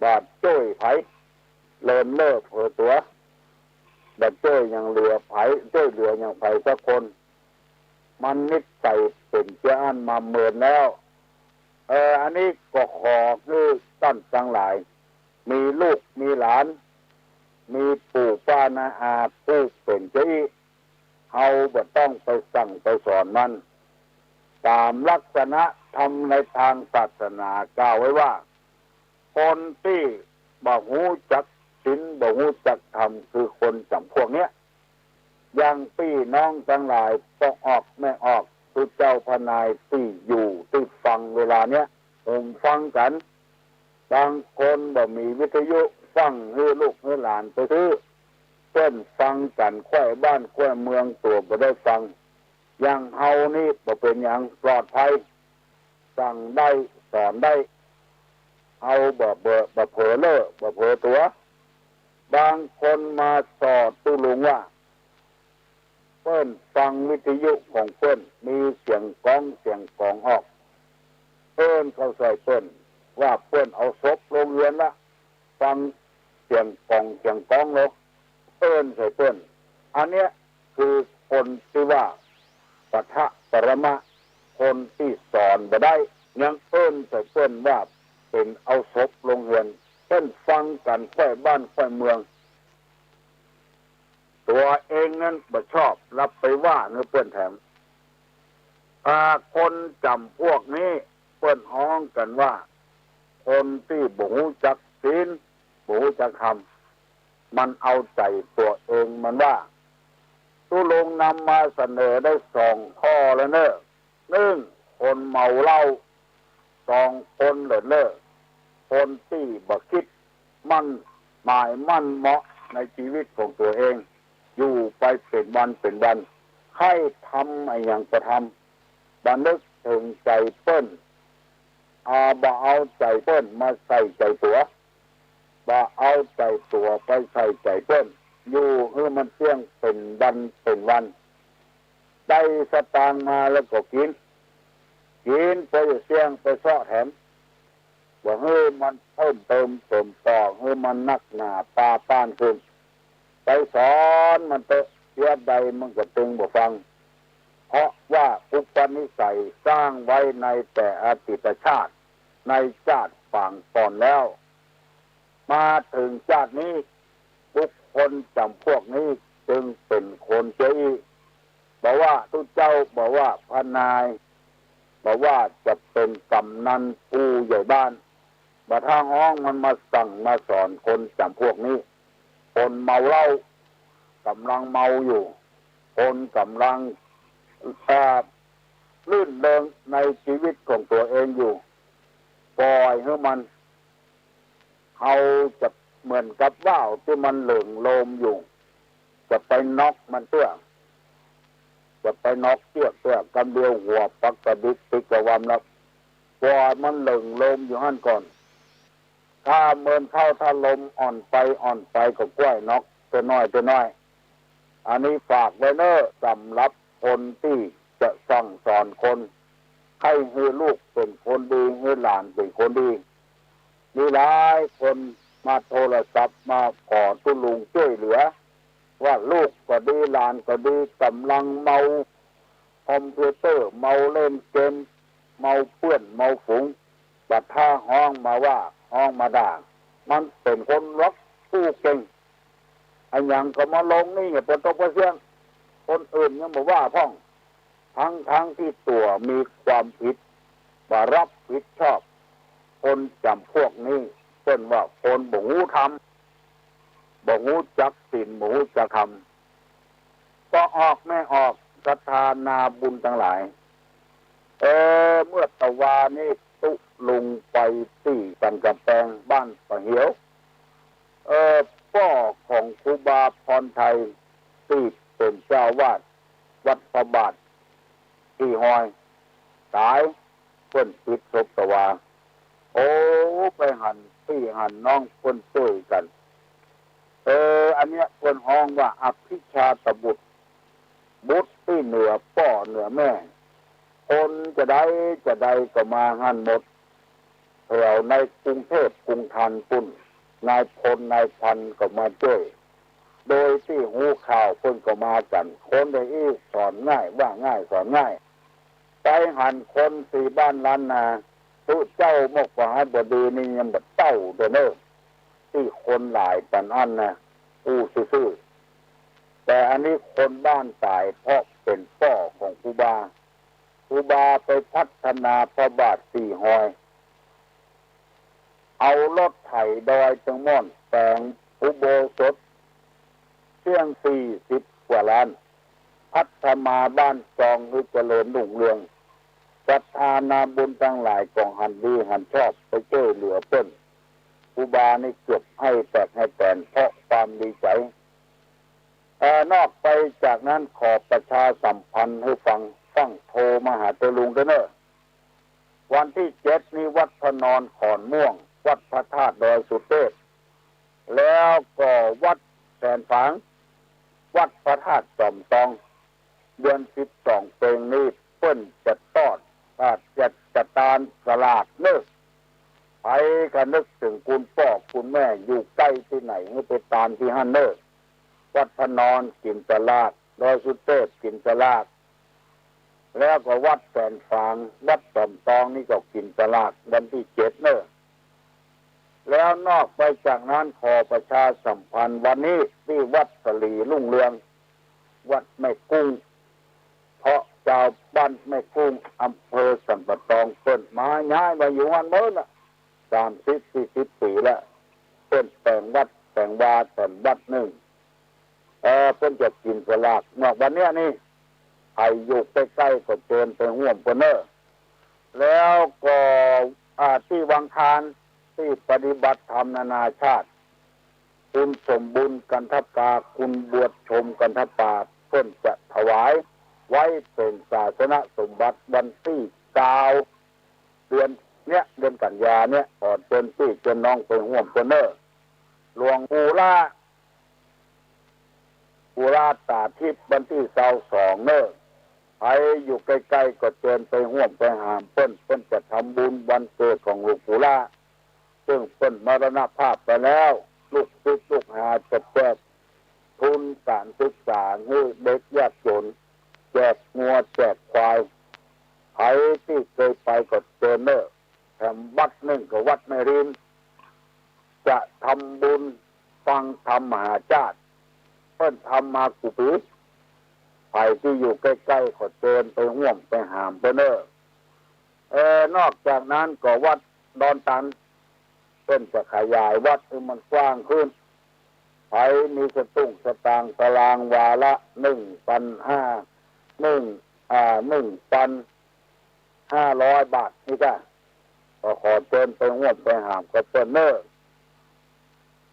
บ่าจ้วยใผ เลินเล่อเผลอตั๋ว บ่าจ้วยหยังเหลือใผ จ้วยเหลือหยังใผสักคน มันนิสัยเป๋นเจ้าอั้นมาเมินแล้ว เออ อันนี้ก็ขอหื้อต้านตังหลาย มีลูกมีหลาน มีปู่ป้าน้าอาผู้เป๋นเจ้าอี้ เฮาบ่ต้องไปสั่งไปสอนมัน ต๋ามลักษณะธรรมในตางศาสนากล่าวไว้ว่า คนตี้บ่ฮู้จักศีล บ่ฮู้จักธรรม คือคนจ๋ำพวกเนี้ย อย่างปี้น้องตังหลาย ป้อออกแม่ออก ตุ๊เจ้าพระนายตี้อยู่ตี้ฟังเวลาเนี้ย หุมฟังกั๋น บางคนบ่มีวิทยุ ฟั่งหื้อลูกหื้อหลานไปซื้อ เปิ้นฟังกั๋นแคว่บ้านแคว่เมือง ตั๋วบ่ได้ฟัง อย่างเฮานี่บ่เป๋นหยัง ปลอดภัย สั่งได้สอนได้ เฮาบ่เบอ บ่เผลอเล่อ บ่เผลอตั๋ว บางคนมาส่อตุ๊ลุงว่า เปิ้นฟังวิทยุของเปิ้น มีเสียงก๊องเสียงก๋องออก เปิ้นเข้าใส่เปิ้น ว่าเปิ้นเอาศพลงเฮือนละ ฟังเสียงก๋องเสียงก๊องลง เปิ้นใส่เปิ้น อันเนี้ยคือคนตี้ว่าปะทะปรมะ คนตี้สอนบ่ได้ ยังเปิ้นใส่เปิ้นว่าเป๋นเอาศพลงเฮือน เปิ้นฟังกั๋นแคว่บ้านแคว่เมือง ตั๋วเองนั้นบ่ชอบ แล้วไปว่าหื้อเปิ้นแถม อ่า คนจ๋ำพวกนี้ เปิ้นฮ้องกั๋นว่า คนตี้บ่ฮู้จักศีล บ่ฮู้จักธรรม มันเอาใจ๋ตั๋วเอง มันว่า ตุ๊ลุงนำมาเสนอได้สองข้อแล้วเน่อ นึ่ง คนเมาเหล้า สอง คนเลินเล่อ คนตี้บ่กึ๊ดมั่นหมายมั่นเหมาะในจีวิตของตั๋วเอง อยู่ไปเป๋นวันเป๋นวัน ใค่ทำอะหยังก็ทำ บ่นึกเถิงใจ๋เปิ้น อ่า บ่เอาใจ๋เปิ้นมาใส่ใจ๋ตั๋ว บ่เอาใจ๋ตั๋วไปใส่ใจ๋เปิ้น อยู่หื้อมันเตี้ยงเป๋นวันเป๋นวัน ได้สตางค์มาแล้วก็กิ๋น กิ๋นปอจะเสี้ยงไปเซาะแถม บ่หื้อมันเพิ่มเติมเสริมต่อ หื้อมันนักหนาปาป้านขึ้น ไปสอนมันเต๊อะ เยียะใดมันก็ตึงบ่ฟัง เพราะว่าอุปนิสัยสร้างไว้ในแต่อดีตชาติ ในจาติปางก่อนแล้ว มาเถิงจาตินี้ บุคคลจ๋ำพวกนี้จึงเป๋นคนเจ้าอี้ บ่ว่าตุ๊เจ้า บ่ว่าพระนาย บ่ว่าจะเป๋นก๋ำนันผู้ใหญ่บ้าน บ่าถ้าฮ้องมันมาสั่งมาสอนคนจ๋ำพวกนี้ คนเมาเหล้า ก๋ำลังเมาอยู่ คนก๋ำลัง เอ่อ รื่นเริงในจีวิตของตั๋วเองอยู่ ปล่อยหื้อมัน เฮาจะเหมือนกับว่าวตี้มันเหลิงโลมอยู่ จะไปน็อกมันเตื้อ จะไปนอกเตี้ยเตื้อกำเดียว หัวปักกระดิกติดกระวำแล้ว ปล่อยมันเริ่งโลมอยู่หั้นก่อน ถ้าเมินเข้า ถ้าลมอ่อนไปอ่อนไปก็ก้อยนอกเตื้อน้อยเตื้อน้อย อันนี้ฝากไว้เน้อ สำหรับคนตี้จะสั่งสอนคน ใค่หื้อลูกเป๋นคนดี หื้อหลานเป๋นคนดี มีหลายคนมาโทรศัพท์มาขอตุ๊ลุงจ้วยเหลือ ว่าลูกก็ดี หลานก็ดี ก่ำลังเมาคอมพิวเตอร์ เมาเล่นเกม เมาเปื้อน เมาฝูง บัดถ้าฮ้องมาว่า ฮ้องมาด่า มันเป๋นคนล็อกกู้เก่ง อะหยังก็มาลงนี่ เปิ้นตกเปิ้นเสี้ยง คนอื่นยังบ่ว่าพ่อง ทั้งๆ ตี้ตั๋วมีความผิด บ่รับผิดชอบ คนจ๋ำพวกนี้เปิ้นว่าคนบ่ฮู้ธรรม บ่ฮู้จักศีล บ่ฮู้จักธรรม ก็ออกแม่ออก ศรัทธานาบุญตังหลาย เออ เมื่อตะวานี้ตุ๊ลุงไปตี้สันก๋ำแปงบ้านป่าเหียว เออ ป้อของครูบาพรไทยตี้เป๋นเจ้าอาวาสวัดพระบาทสี่ฮอย ต๋าย เปิ้นปิดศพตะวา โอ้ ไปหันปี้หันน้องเปิ้นจ้วยกั๋น เออ อันเนี้ยเปิ้นฮ้องว่าอภิชาตบุตร บุตรตี้เหนือป้อเหนือแม่ คนจะใดจะใดก็มาหั้นหมด แถวในกรุงเทพกรุงธรรมปุ้น นายพลนายพันก็มาจ้วย โดยตี้ฮู้ข่าวเปิ้นก็มากั๋น คนได้อี้สอนง่าย ว่าง่ายสอนง่าย ไปหันคนสี่บ้านล้านนา ตุ๊เจ้ามกมหาบดีนี่ยังบ่เต้าเตื้อเน้อ ตี้คนหลายปานอั้นนะ อู้ซื่อๆ แต่อันนี้คนบ้านต๋ายเพราะเป๋นป้อของครูบา ครูบาไปพัฒนาพระบาทสี่ฮอย เอารถไถดอยเจิงม่อนแป๋งอุโบสถเสี้ยงสี่สิบกว่าล้าน พัฒนาบ้านจองหื้อเจริญรุ่งเรือง ศรัทธานาบุญตังหลายก็หันดีหันชอบไปจ้วยเหลือเปิ้น ครูบานี่เกือบไห้แตกไห้แตนเพราะความดีใจ๋ เอ่อ นอกไปจากนั้นขอประชาสัมพันธ์หื้อฟัง ฟั่งโทรมาหาตุ๊ลุงเตื้อเน้อ วันตี้เจ็ดนี้วัดพระนอนขอนม่วง วัดพระธาตุดอยสุเทพ แล้วก็วัดแสนฝาง วัดพระธาตุจอมตอง เดือนสิบสองเป๋งนี้เปิ้นจะตอด อ่า จะ จะตานสลากเน้อ ใผก็นึกเถิงคุณป้อคุณแม่อยู่ใก้ตี้ไหนหื้อไปตานตี้หั้นเน้อ วัดพระนอนกิ๋นสลาก ดอยสุเทพกิ๋นสลาก แล้วก็วัดแสนฝาง วัดจอมตองนี่ก็กิ๋นสลากวันตี้เจ็ดเน้อ แล้วนอกไปจากนั้นขอประชาสัมพันธ์วันนี้ตี้วัดสลีรุ่งเรือง วัดแม่กุ้ง เพราะจาวบ้านแม่กุ้ง อำเภอสันป่าตองเปิ้นมาย้ายมาอยู่หั้นเมินละ สามสิบสี่สิบปี๋ละ เปิ้นแป๋งวัดแป๋งวาแถมวัดนึ่ง เออ เปิ้นจะกิ๋นสลากนอกวันเนี้ยนี่ ใผอยู่ใก้ๆ ก็เจิญไปฮ่วมเปิ้นเน้อ แล้วก็ อ่า ตี้วังคาร ตี้ปฏิบัติธรรมนานาชาติ คุณสมบุญกันทปา คุณบัวชมกันทปา เปิ้นจะถวายไว้เป๋นศาสนสมบัติวันตี้เก้า เดือนเนี้ย เดือนกันยาเนี้ย ขอเจิญปี้เจิญน้องไปฮ่วมเปิ้นเน้อ หลวงปู่ล่า ปู่ล่าตาทิพย์ วันตี้ซาวสองเน้อ ใผอยู่ใก้ๆ ก็เจิญไปฮ่วมไปหามเปิ้น เปิ้นจะทำบุญวันเกิดของหลวงปู่ล่า ซึ่งเปิ้นมรณภาพไปแล้ว ลูกศิษย์ลูกหาจะแจกทุนก๋านศึกษาหื้อเด็กยากจ๋น แจกงัวแจกควาย ใผตี้เกยไปก็เจิญเน้อ แถมวัดนึ่งก็วัดแม่ริม จะทำบุญฟังธรรมมหาชาติ เปิ้นทำมากู้ปี๋ ใผตี้อยู่ใก้ๆ ก็เจิญไปฮ่วมไปหามเปิ้นเน้อ เออ นอกจากนั้นก็วัดดอนตัน เปิ้นจะขยายวัดหื้อมันกว้างขึ้น ใผมีสตุ้งสตางค์ตารางวาละนึ่งปันห้า นึ่ง อ่า นึ่งปันห้าร้อยบาทนี่ก้า ก็ขอเจิญไปฮ่วมไปหามกับเปิ้นเน้อ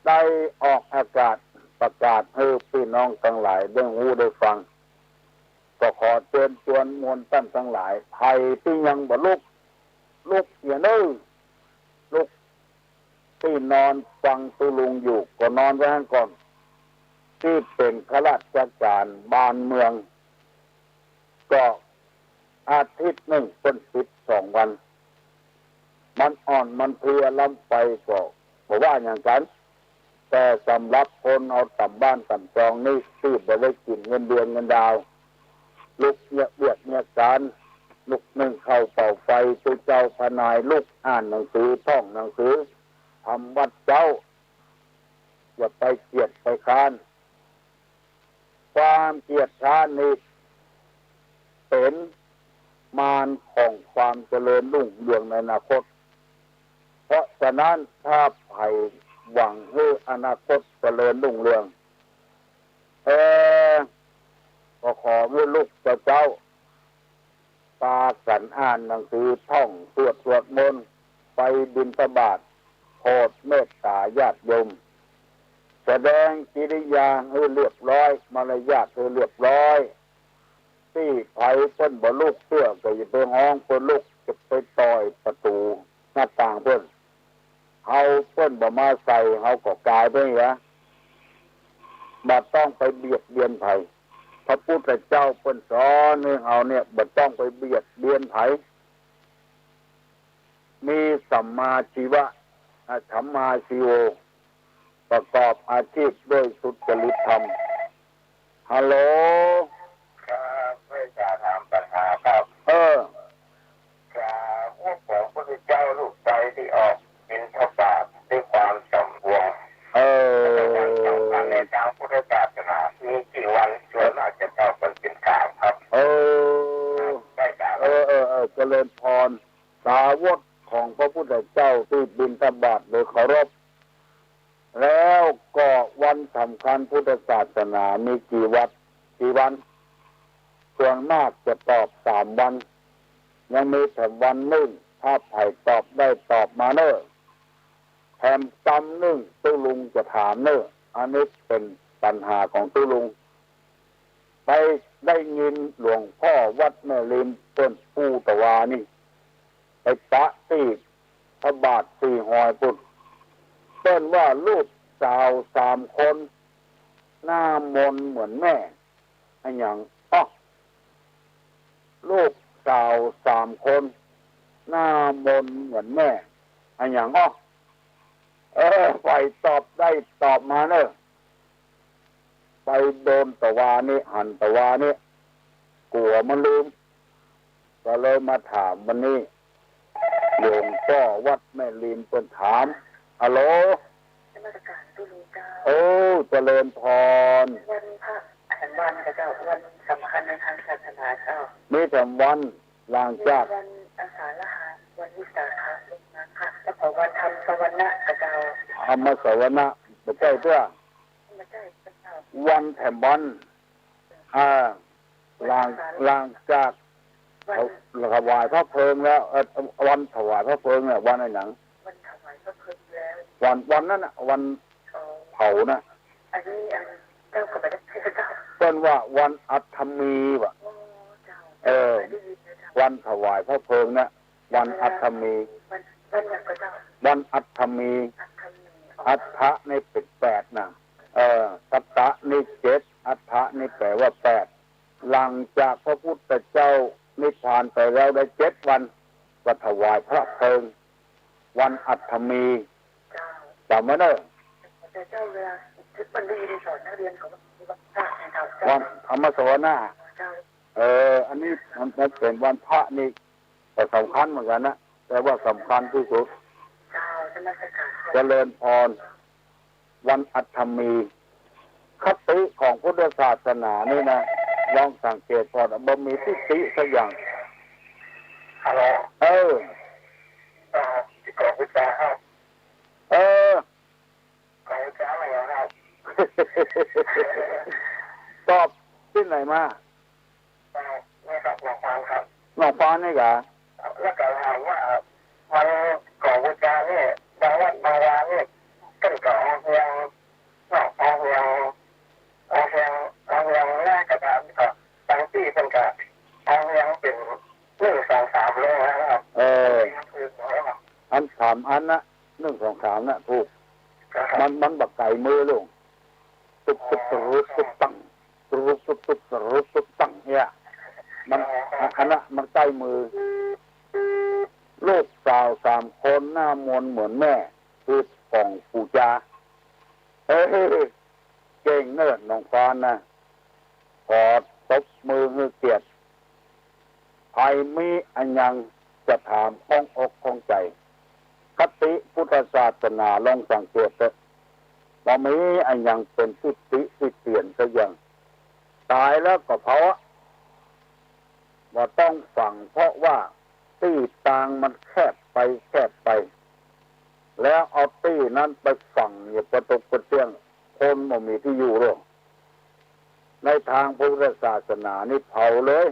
ได้ออกอากาศประกาศหื้อปี้น้องตังหลายได้ฮู้ได้ฟัง ก็ขอเจิญจวนมวลต้านตังหลาย ใผตี้ยังบ่ลุก ลุกเหียเน่อ ลุก ตี้นอนฟังตุ๊ลุงอยู่ ก็นอนไปหั้นก่อน ตี้เป๋นข้าราชก๋านบ้านเมือง ก็อาทิตย์นึ่งเปิ้นปิดสองวัน มันอ่อนมันเพลียล้ำไปก็บ่ว่าหยังกั๋น แต่สำหรับคนเอาต๋ามบ้านต๋ามจองนี้ ตี้บ่ได้กิ๋นเงินเดือนเงินดาว ลุกเยียะเวียกเยียะก๋าน ลุกนึ่งข้าวเป่าไฟ ตุ๊เจ้าพระนาย ลุกอ่านหนังสือ ท่องหนังสือ ทำวัตรเจ๊า อย่าไปเกียจไปคร้าน ความเกียจคร้านนี้เป๋นมารของความเจริญรุ่งเรืองในอนาคต เพราะฉะนั้นถ้าใผหวังหื้ออนาคตเจริญรุ่งเรือง เออ ก็ขอหื้อลูกเจ้า ปากั๋นอ่านหนังสือ ท่องสวด สวดมนต์ ไปบิณฑบาต โผดเมตต๋าญาติโยม แสดงกิริยาหื้อเรียบร้อย มารยาทหื้อเรียบร้อย ตี้ใผเปิ้นบ่ลุกเตื้อ ก็อย่าไปฮ้องเปิ้นลุก จะไปต่อยประตู๋หน้าต่างเปิ้น เฮาเปิ้นบ่มาใส่ เฮาก็ก๋ายไปเหีย บ่ต้องไปเบียดเบียนใผ พระพุทธเจ้าเปิ้นสอนหื้อเฮาเนี่ย บ่ต้องไปเบียดเบียนใผ มีสัมมาชีวะ อ่ะ สัมมาชีโว ประกอบอาชีพด้วยสุจริตธรรม ฮัลโหล ครับ ข้าจะถามปัญหาครับ เออ สาวกของพระพุทธเจ้ารูปใดที่ออกบิณฑบาตด้วยความสำรวม เออ ในทางพุทธศาสนามีกี่วัน ส่วนมากจะตอบกันเป็นสามครับ เออ ได้ครับ เออ เออ เออ เจริญพร สาวกของพระพุทธเจ้าที่บิณฑบาตโดยเคารพ แล้วก็วันสำคัญพุทธศาสนามีกี่วัด กี่วัน ส่วนมากจะตอบสามวัน ยังมีแถมวันนึ่ง ถ้าใผตอบได้ตอบมาเน่อ แถมกำนึ่งตุ๊ลุงจะถามเน่อ อันนี้เป๋นปัญหาของตุ๊ลุง ไปได้ยินหลวงพ่อวัดแม่ริมเปิ้นอู้ตะวานี่ ไปปะตี้พระบาทสี่ฮอยปุ้น เปิ้นว่ารูปสาวสามคน หน้ามนเหมือนแม่ อะหยัง อ๊อ รูปสาวสามคน หน้ามนเหมือนแม่ อะหยัง อ๊อ เออ ใผตอบได้ตอบมาเน่อ ไปโดนตะวานี่ หันตะวานี่ กั๋วมันลืม ก็เลยมาถามวันนี้ หลวงพ่อวัดแม่ริมเปิ้นถาม ฮัลโหล นมัสการตุ๊ลุงเจ้า โอ้ เจริญพร วันพระแถมวันกาเจ้า วันสำคัญในทางศาสนาเจ้า มีแถมวัน หลังจาก มีวันอาสาฬหะ วันวิสาขะ วันมาฆะ แล้วก็วันธรรมสวนะกาเจ้า ธรรมสวนะ บ่ใจ้เตื้อ บ่ใจ้เจ้า วันแถมวัน อ่า หลัง หลังจาก วัน ถวายพระเพลิงแล้ว เอ่อ วันถวายพระเพลิงเนี่ย วันอะหยัง วันถวายพระเพลิงแล้ว วัน วันนั้นน่ะ วัน อ๋อ เผานะ อันนี้ อัน เจ้าก็บ่ได้ เจ้า เปิ้นว่าวันอัฐมีว่ะ อ๋อ เจ้า เออ ได้ยินแล้วเจ้า วันถวายพระเพลิงเนี่ย วันอัฐมี วัน วันหยังกาเจ้า วันอัฐมี อัฐมี อ๋อ อัฏฐะนี่เป๋นแปดนะ เออ สัตตะนี่เจ็ด อัฏฐะนี่แปลว่าแปด หลังจากพระพุทธเจ้านิพพานไปแล้วได้เจ็ดวัน ก็ถวายพระเพลิง วันอัฐมี เจ้า จ๋ำไว้เน่อ แต่เจ้าเวลา วันนี้ได้สอนนักเรียนของวันพระนะครับ วันธรรมสวนะ เจ้า เออ อันนี้มัน มันเป๋นวันพระนี่ ก็สำคัญเหมือนกั๋นนะ แต่ว่าสำคัญตี้สุด เจ้า นมัสการ เจริญพร วันอัฐมี คติของพุทธศาสนานี่นะ ลองสังเกตผ่อน บ่มีตี้ติสักอย่าง ฮัลโหล เออ เอ่อ ตี้ขอปรึกษาครับ เออ ขอปรึกษาหน่อยครับ ตอบตี้ไหนมา เอ่อ นี่ครับ หนองฟานครับ หนองฟานนี่กา แล้วก็ถามว่า วันขอบูชานี่ บางวัดบางวานี่ เปิ้นก็เอาเฮือง เนาะ เอาเฮือง เอาเฮือง เอาเฮืองหน้ากระดานก็ บางตี้เปิ้นก็ นึ่ง สอง สาม นะ ถูก มัน มันบ่ไก๋มือลูก ตุ๊บตุ๊บตุ๊บตุ๊บตัง ตุ๊บตุ๊บตุ๊บตุ๊บตุ๊บตังเนี่ย มัน อันนั้นมันใก้มือ ลูกสาวสามคนหน้ามนเหมือนแม่ คือของปู่จา เฮ้ย เก่งเน่อน้องฟ้านะ ขอตบมือหื้อเกียรติ ใผมีอะหยังจะถามข้องอกข้องใจ๋ คติพุทธศาสนาลองสังเกตเต๊อะ บ่มีอะหยังเป๋นตี้ติเตียนสักอย่าง ต๋ายแล้วก็เผาอะ บ่ต้องฝัง เพราะว่าตี้ตางมันแคบไปแคบไป แล้วเอาตี้นั้นไปฝังอยู่ปะตกปะเตี้ยง คนบ่มีตี้อยู่หรอก ในตางพระพุทธศาสนานี่เผาเลย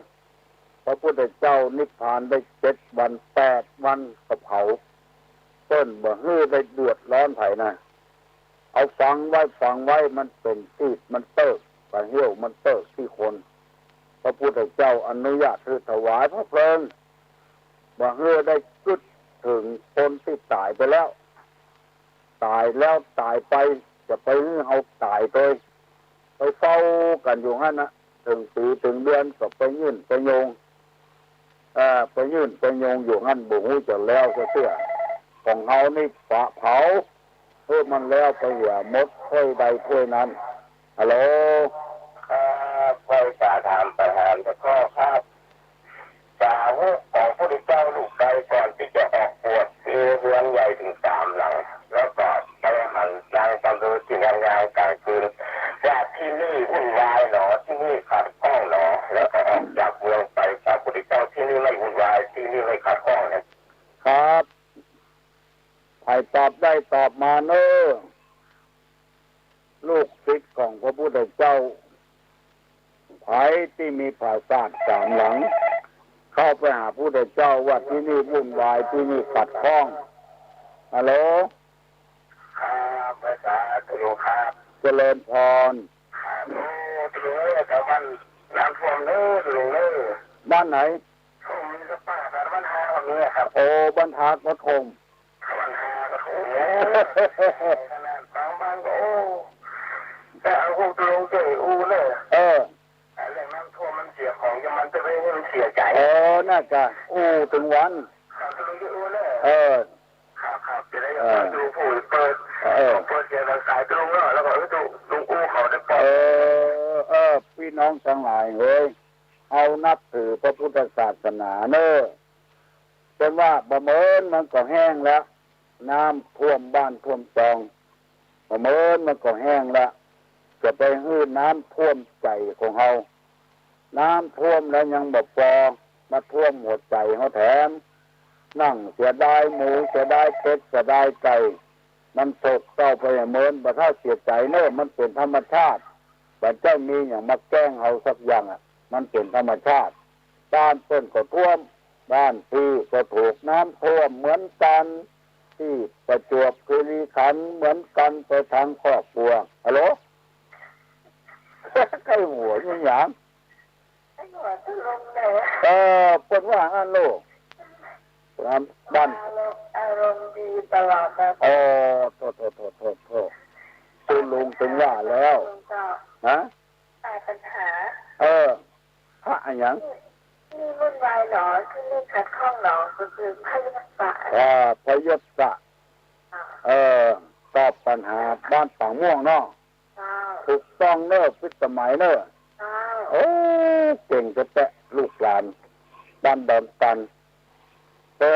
พระพุทธเจ้านิพพานได้เจ็ดวันแปดวันก็เผา เปิ้นบ่หื้อได้เดือดร้อนใผนะ เอาฝังไว้ ฝังไว้ มันเป๋นตี้มันเติ๊ก บ่าเหี่ยวมันเติ๊กตี้คน พระพุทธเจ้าอนุญาตหื้อถวายพระเพลิง บ่าหื้อได้กึ๊ดเถิงคนตี้ต๋ายไปแล้ว ต๋ายแล้วต๋ายไป จะไปหื้อเฮาต๋ายโตย ไปเฝ้ากั๋นอยู่หั้นนะ เถิงปี๋เถิงเดือนก็ไปยื่นไปโยง เอ่อ ไปยื่นไปโยงอยู่หั้น บ่ฮู้จะแล้วสักเตื้อ ของเฮานี่ปะเผา หื้อมันแล้วไปเหียหมดถ้วยใดถ้วยนั้น ฮัลโหล ครับ ข้อยจะถามประธานตะกร้อครับ สาวกของพระพุทธเจ้าลูกใดก่อนตี้จะออกบวช มีเฮือนใหญ่เถิงสามหลัง แล้วก็ไปหันนางตำเรินตี้นางยามก๋างคืน ว่าตี้นี่วุ่นวายหนอ ตี้นี่ขัดข้องหนอ แล้วก็ออกจากเมืองไป พระพุทธเจ้า ตี้นี่ไม่วุ่นวาย ตี้นี่ไม่ขัดข้องเนี่ย ครับ ใผตอบได้ตอบมาเน่อ ลูกศิษย์ของพระพุทธเจ้า ใผตี้มีผาสาทสามหลัง เข้าไปหาพระพุทธเจ้าว่าตี้นี่วุ่นวาย ตี้นี่ขัดข้อง ฮัลโหล ครับ ภาษาตุลุงครับ เจริญพร ครับ โอ้ ตุลุงเอ้ย แถวบ้านน้ำท่วมเน่อ ตุลุงเน่อ บ้านไหน ผมมีสปาครับ บ้านฮาครับเนี่ยครับ โอ้ บ้านฮาก็ท่วม บ้านฮาก็ท่วม ขนาดบางบ้านก็ โอ้ แต่เอาพวกตุลุงเจ๋ยอู้เน่อ เออ ไอ้เรื่องน้ำท่วมมันเสียของ จะมันจะไม่ให้มันเสียใจ๋ เออ น่ากะ อู้เถิงวัน ครับ ตุลุงเจ๋ยอู้เน่อ เออ ครับ ครับ จะได้ เออ ดูผู้เปิด เออ เปิดเสียงสายตรงเนาะ แล้วก็ เออ ดู ดูอู้เขาได้ปอด เออ เออ ปี้น้องตังหลายเฮ้ย เฮานับถือพระพุทธศาสนาเน่อ เปิ้นว่าบ่าเมินมันก็แห้งแล้ว น้ำท่วมบ้านท่วมจอง บ่าเมินมันก็แห้งแล้ว จะไปหื้อน้ำท่วมใจ๋ของเฮา น้ำท่วมแล้วยังบ่ปอ มาท่วมหัวใจ๋เฮาแถม นั่งเสียดายหมู เสียดายเป็ด เสียดายไก่ มันโศกเศร้าไปบ่าเมิน บ่าเต้าเสียใจ๋เน่อ มันเป๋นธรรมชาติ บ่ใจ้มีหยังมาแกล้งเฮาสักอย่างอะ มันเป๋นธรรมชาติ บ้านเปิ้นก็ท่วม บ้านพี่ก็ถูกน้ำท่วมเหมือนกั๋น ตี้ประจวบคีรีขันธ์เหมือนกั๋น ไปตางครอบครัว ฮัลโหล ใก้หัวอยู่หยัง ใก้หัวตุลุงเน่อ เออ เปิ้นว่าอั้นโลก บ้าน อารมณ์ อารมณ์ดีตลอดเลย โอ้ โธ่ โธ่ โธ่ โธ่ โธ่ ตุลุงเถิงว่าแล้ว เจ้า ฮะ ตายปัญหา เออ พระอะหยัง ตี้นี่วุ่นวายหนอ ตี้นี่ขัดข้องหนอ ก็คือพระยศ อ่า พระยศ เออ ตอบปัญหาบ้านปางม่วงเนาะ เจ้า ถูกต้องเน่อ พิสมัยเน่อ เจ้า โอ้ เก่งแต๊ๆ ลูกหลาน บ้านดอนตัน แต่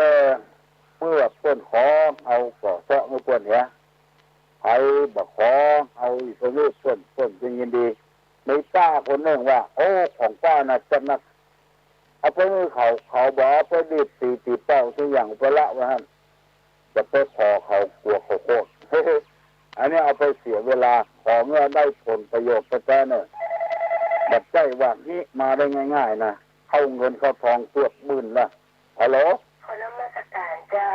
เมื่อเปิ้นขอเอาก็เซาะหื้อเปิ้นเหีย ใผบ่ขอเอาอีกก็หื้อเปิ้น เปิ้นจะยินดี มีป้าคนนึ่งว่า โอ้ ของป้าน่ะจัดนัก เอาไปหื้อเขา เขาบ่เอาไปดีดตี๋ ตี๋เป้าตี้หยังไปละว่าหั้น จะไปขอเขา กั๋วเขาโกรธ อันนี้เอาไปเสียเวลา ของเฮาได้ผลประโยชน์แต๊ๆ เน่อ บ่ใจ้ว่าฮิมาได้ง่ายๆ นะ เข้าเงินเข้าทองเกือบหมื่นละ ฮัลโหล ขอนมัสการเจ้า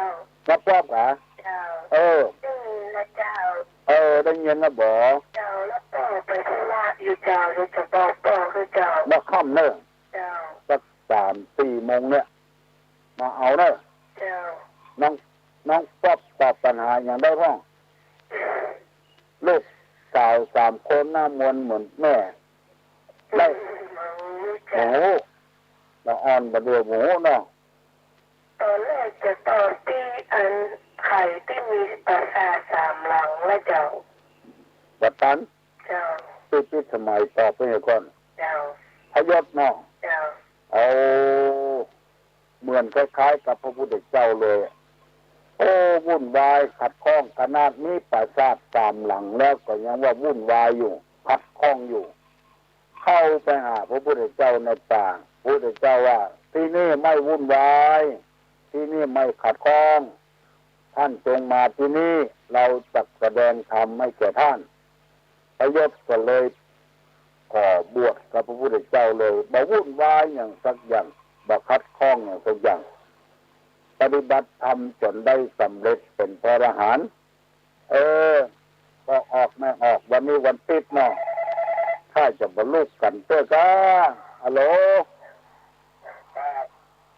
มาปอบกา เจ้า เออ ได้ยินนะเจ้า เออ ได้ยินนะบ่ เจ้า แล้วก็ไปธุระอยู่เจ้า เดี๋ยวจะบอก บอกด้วยเจ้า บ่าค่ำเน่อ เจ้า สักสามสี่โมงเนี่ย มาเอาเน่อ เจ้า น้อง น้องป๊อปตอบปัญหาหยังได้พ่อง ลูกสาวสามคนหน้ามนเหมือนแม่ ได้ บ่ฮู้ ละอ่อนบ่เดือบ่ฮู้เนาะ ต๋อนแรกจะตอบตี้อันใผตี้มีปราสาทสามหลังละเจ้า บ่ตัน เจ้า ปิด ปิดสมัยตอบไปก่อน เจ้า พยศเนาะ เจ้า เอา เหมือนคล้ายๆ กับพระพุทธเจ้าเลย โอ้ วุ่นวายขัดข้อง ขนาดมีปราสาทสามหลังแล้วก็ยังว่าวุ่นวายอยู่ ขัดข้องอยู่ เข้าไปหาพระพุทธเจ้าในป่า พระพุทธเจ้าว่า ที่นี่ไม่วุ่นวาย ที่นี่ไม่ขัดข้อง ท่านจงมาที่นี่ เราจักแสดงธรรมให้แก่ท่าน พยศก็เลยขอบวชกับพระพุทธเจ้าเลย บ่วุ่นวายหยังสักอย่าง บ่ขัดข้องหยังสักอย่าง ปฏิบัติธรรมจ๋นได้สำเร็จเป๋นพระอรหันต์ เออ ก็ออกไม่ออก วันนี้วันติ๊ดเนาะ ถ้าจะบ่ลุกกั๋นเต๊อะก้า ฮัลโหล ครับ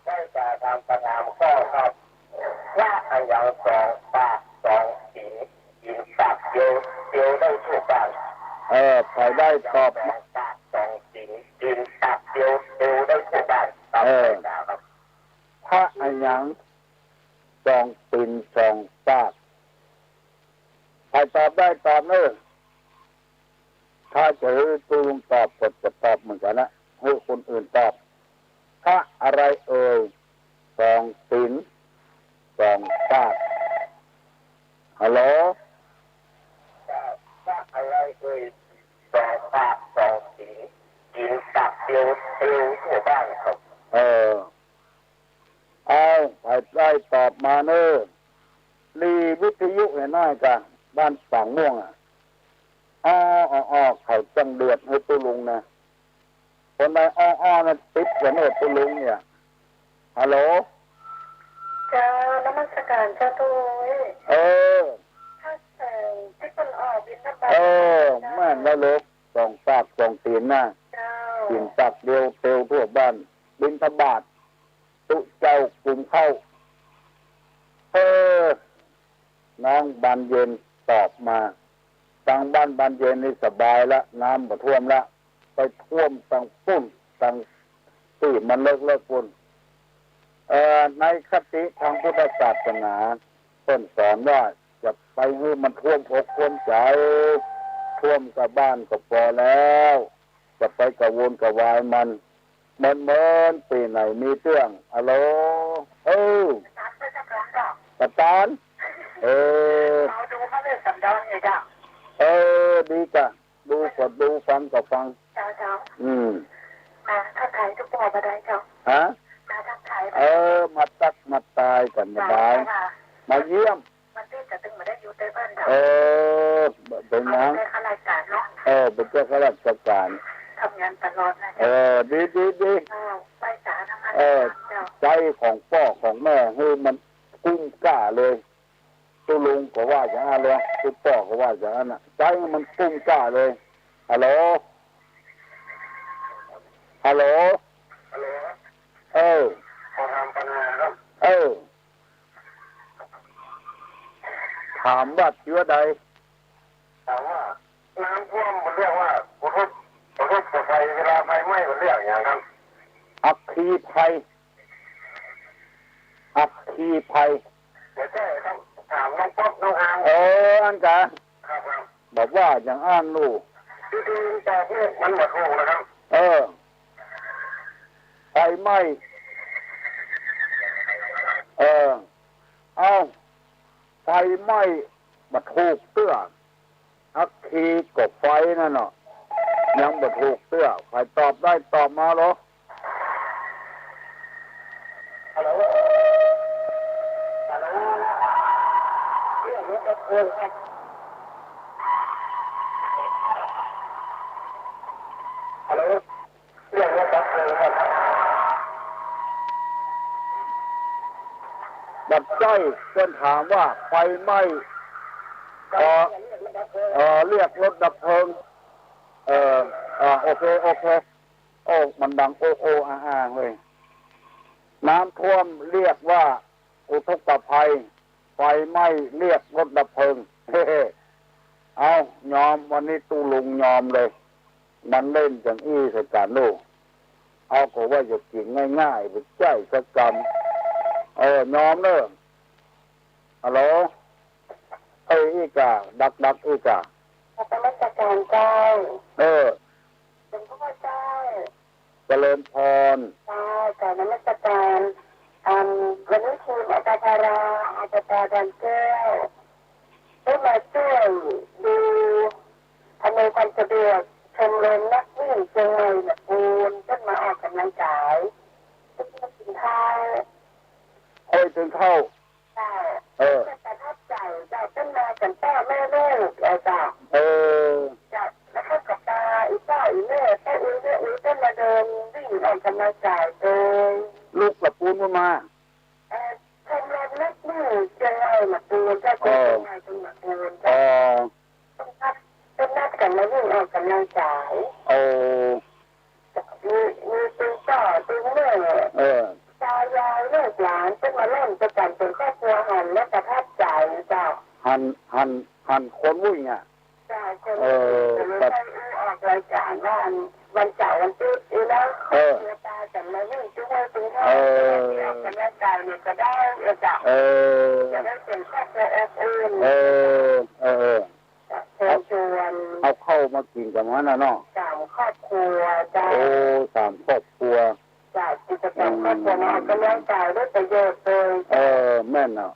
ได้จะถามปัญหาข้อครับ พระอะหยังสองปากสองตี๋น ตี๋นปากเดียว เดียวได้ทั่วบ้าน เออ ใผได้ตอบมา สองปากสองตี๋น ตี๋นปากเดียว เดียวได้ทั่วบ้านครับ เออ ได้จะครับ พระอะหยังสองตี๋นสองปาก ใผตอบได้ตอบเน่อ ถ้าจะหื้อตุ๊ลุงตอบก็จะตอบเหมือนกั๋นนะ หื้อคนอื่นตอบ พระอะไรเอ่ย สองตี๋นสองปาก ฮัลโหล พระอะไรเอ่ย สองปากสองตี๋น ตี๋นปากเดียว เดียวทั่วบ้านครับ เออ เอา ใผได้ตอบมาเน่อ หลีวิทยุเหียน้อยก้า บ้านปางม่วงอะ อ้อ อ้อ อ้อ เขาจั้งเดือดหื้อตุ๊ลุงนะ คนใดอ้อ อ้อ นั้นติดกั๋นเน่อตุ๊ลุงเนี่ย ฮัลโหล เจ้า นมัสก๋านเจ้าตุ๊ลุง เออ ถ้าแสงตี้เปิ้นออกบิณฑบาต เออ แม่นแล้วลูก สองปากสองตี๋นนะ เจ้า ตี๋นปากเดียวเตียวทั่วบ้าน บิณฑบาต ตุ๊เจ้ากุมข้าว เออ น้องบานเย็นตอบมา ตังบ้านบานเย็นนี่สบายละ น้ำบ่ท่วมละ ไปท่วมตังปุ้น ตังตี้มันเลิกๆ ปุ้น เอ่อ ในคติทางพุทธศาสนา เปิ้นสอนว่าจะไปหื้อมันท่วมอกท่วมใจ๋ ท่วมก้าบ้านก็ปอแล้ว จะไปกระวนกระวายมัน เมินๆ ตี้ไหนมีเตื้อง ฮัลโหล เออ ประตาน เออ เออ ดีก้า ดูก็ดู ฟังก็ฟัง เจ้า เจ้า อืม มาทักทายตุ๊ป้อบ่ได้เจ้า ฮะ มาทักทาย เออ มาตั๊กมาตายกั๋นบ่ได้ เจ้า มาเยี่ยม วันนี้จะตึงบ่ได้อยู่ใต้บ้านเจ้า เออ เป๋นหยัง เอาไปข้าราชก๋านเนาะ เออ เป๋นเจ้าข้าราชก๋าน ทำงานตลอดนะเจ้า เออ ดี ดี ดี เออ ไหว้สาธรรมะ เออ เจ้า ใจ๋ของป้อของแม่หื้อมันกุ้มก้าเลย ตุ๊ลุงก็ว่าอย่างนั้นเลย ตุ๊ป้อก็ว่าอย่างนั้นน่ะ ใจ๋มันกุ้มก้าเลย ฮัลโหล ฮัลโหล ฮัลโหล เออ ขอถามปัญหาครับ เออ ถามว่าเจื้อใด ถามว่าน้ำท่วมมันเรียกว่าอุทก อุทกภัย เวลาไฟไหม้มันเรียกอย่างครับ อัคคีภัย อัคคีภัย บ่ใจ้ครับ ถามน้องป๊อปน้องอาร์ม เออ อันกะ ครับ ครับ บ่ว่าอย่างอั้นลูก ที่ดีตอบเนี่ยมันบ่ถูกนะครับ เออ ไฟไหม้ เออ เอ้า ไฟไหม้บ่ถูกเตื้อ อัคคีก็ไฟนั่นเนาะ ยังบ่ถูกเตื้อ ใผตอบได้ตอบมาเหรอ ฮัลโหล ฮัลโหล เรียกรถดับเพลิงครับ ฮัลโหล เรียกรถดับเพลิงครับ บ่ใจ้ เปิ้นถามว่าไฟไหม้ เอ่อ เอ่อ เรียกรถดับเพลิง เอ่อ อ่า โอเค โอเค โอ้ มันดังโอโออาอาเฮ้ย น้ำท่วมเรียกว่าอุทกภัย ฟไหม้ เรียกรถดับเพลิง เอา ยอม วันนี้ตุ๊ลุงยอมเลย มันเล่นจังอี้ใส่กั๋นลูก เอา ก็ว่าจะกิ๋นง่ายๆ บ่ใจ้สักกำ เออ ยอมเน่อ ฮัลโหล เอ้ย อี้ก่า ดักๆ อี้ก่า นมัสการเจ้า เออ หลวงพ่อเจ้า เจริญพร เจ้า กราบนมัสการ อัน วันนี้ทีม อปพร อปป ดอนแก้ว ได้มาช่วยดูอำนวยความสะดวกชมรมนักวิ่งเชียงใหม่หมากปูน เปิ้นมาออกกำลังกาย เปิ้นมากิ๋นข้าว ห้อยเถิงเข้า เจ้า เออ เปิ้นประทับใจ๋เจ้า เปิ้นมากั๋นป้อแม่ลูก เออ เจ้า เออ เจ้า แล้วก็กับตา อี่ป้ออี่แม่ ป้ออุ๊ยแม่อุ๊ย เปิ้นมาเดินวิ่งออกกำลังกายโดย ลูกหมากปูนเปิ้นมา เอ่อ ชมรมนักวิ่งเชียงใหม่หมากปูนเจ้า เออ เชียงใหม่เชียงใหม่หมากปูนเจ้า อ๋อ เปิ้นนัด เปิ้นนัดกั๋นมาวิ่งออกกำลังกาย โอ้ มี มีตึงป้อตึงแม่ เออ ตายายลูกหลาน เปิ้นมาร่วมตวยกั๋นเป๋นครอบครัวหั้น แล้วประทับใจ๋เจ้า หั้น หั้น หั้นคนวิ่งอะ เจ้า คน เออ ก็เลย ครับ ได้อู้ออกรายการว่า วันเสาร์วันอาทิตย์นี่นะ เออ เวลาจะมาวิ่งจุ๊กไว้ตรงท่า เออ ที่ออกกำลังกายเนี่ยก็ได้ เออ เจ้า เออ จะได้เป๋นครอบครัวอบอุ่น เออ เออ เออ เจ้า เชิญชวน เอา เอาข้าวมากิ๋นกับมันน่ะเนาะ สามครอบครัว เจ้า โอ้ สามครอบครัว เจ้า กิจกรรมครอบครัวมาออกกำลังกายได้ประโยชน์โดย เออ แม่นเนาะ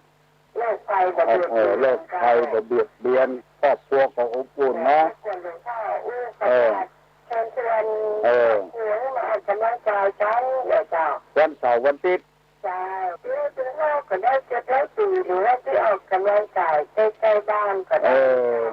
โรคภัยบ่เบียดเบียน เออ โรคภัยบ่เบียดเบียน ครอบครัวก็อบอุ่นเนาะ เออ รบกวนหลวงพ่ออู้ เออ ประกาศเชิญชวน เออ ครอบครัวหื้อมาออกกำลังกายกั๋นเจ้า วันเสาร์วันอาทิตย์ เจ้า เพื่อจะเข้าก็ได้เจ็ดร้อยสี่ หรือว่าจะออกกำลังกายใกล้ๆบ้านก็ได้ เออ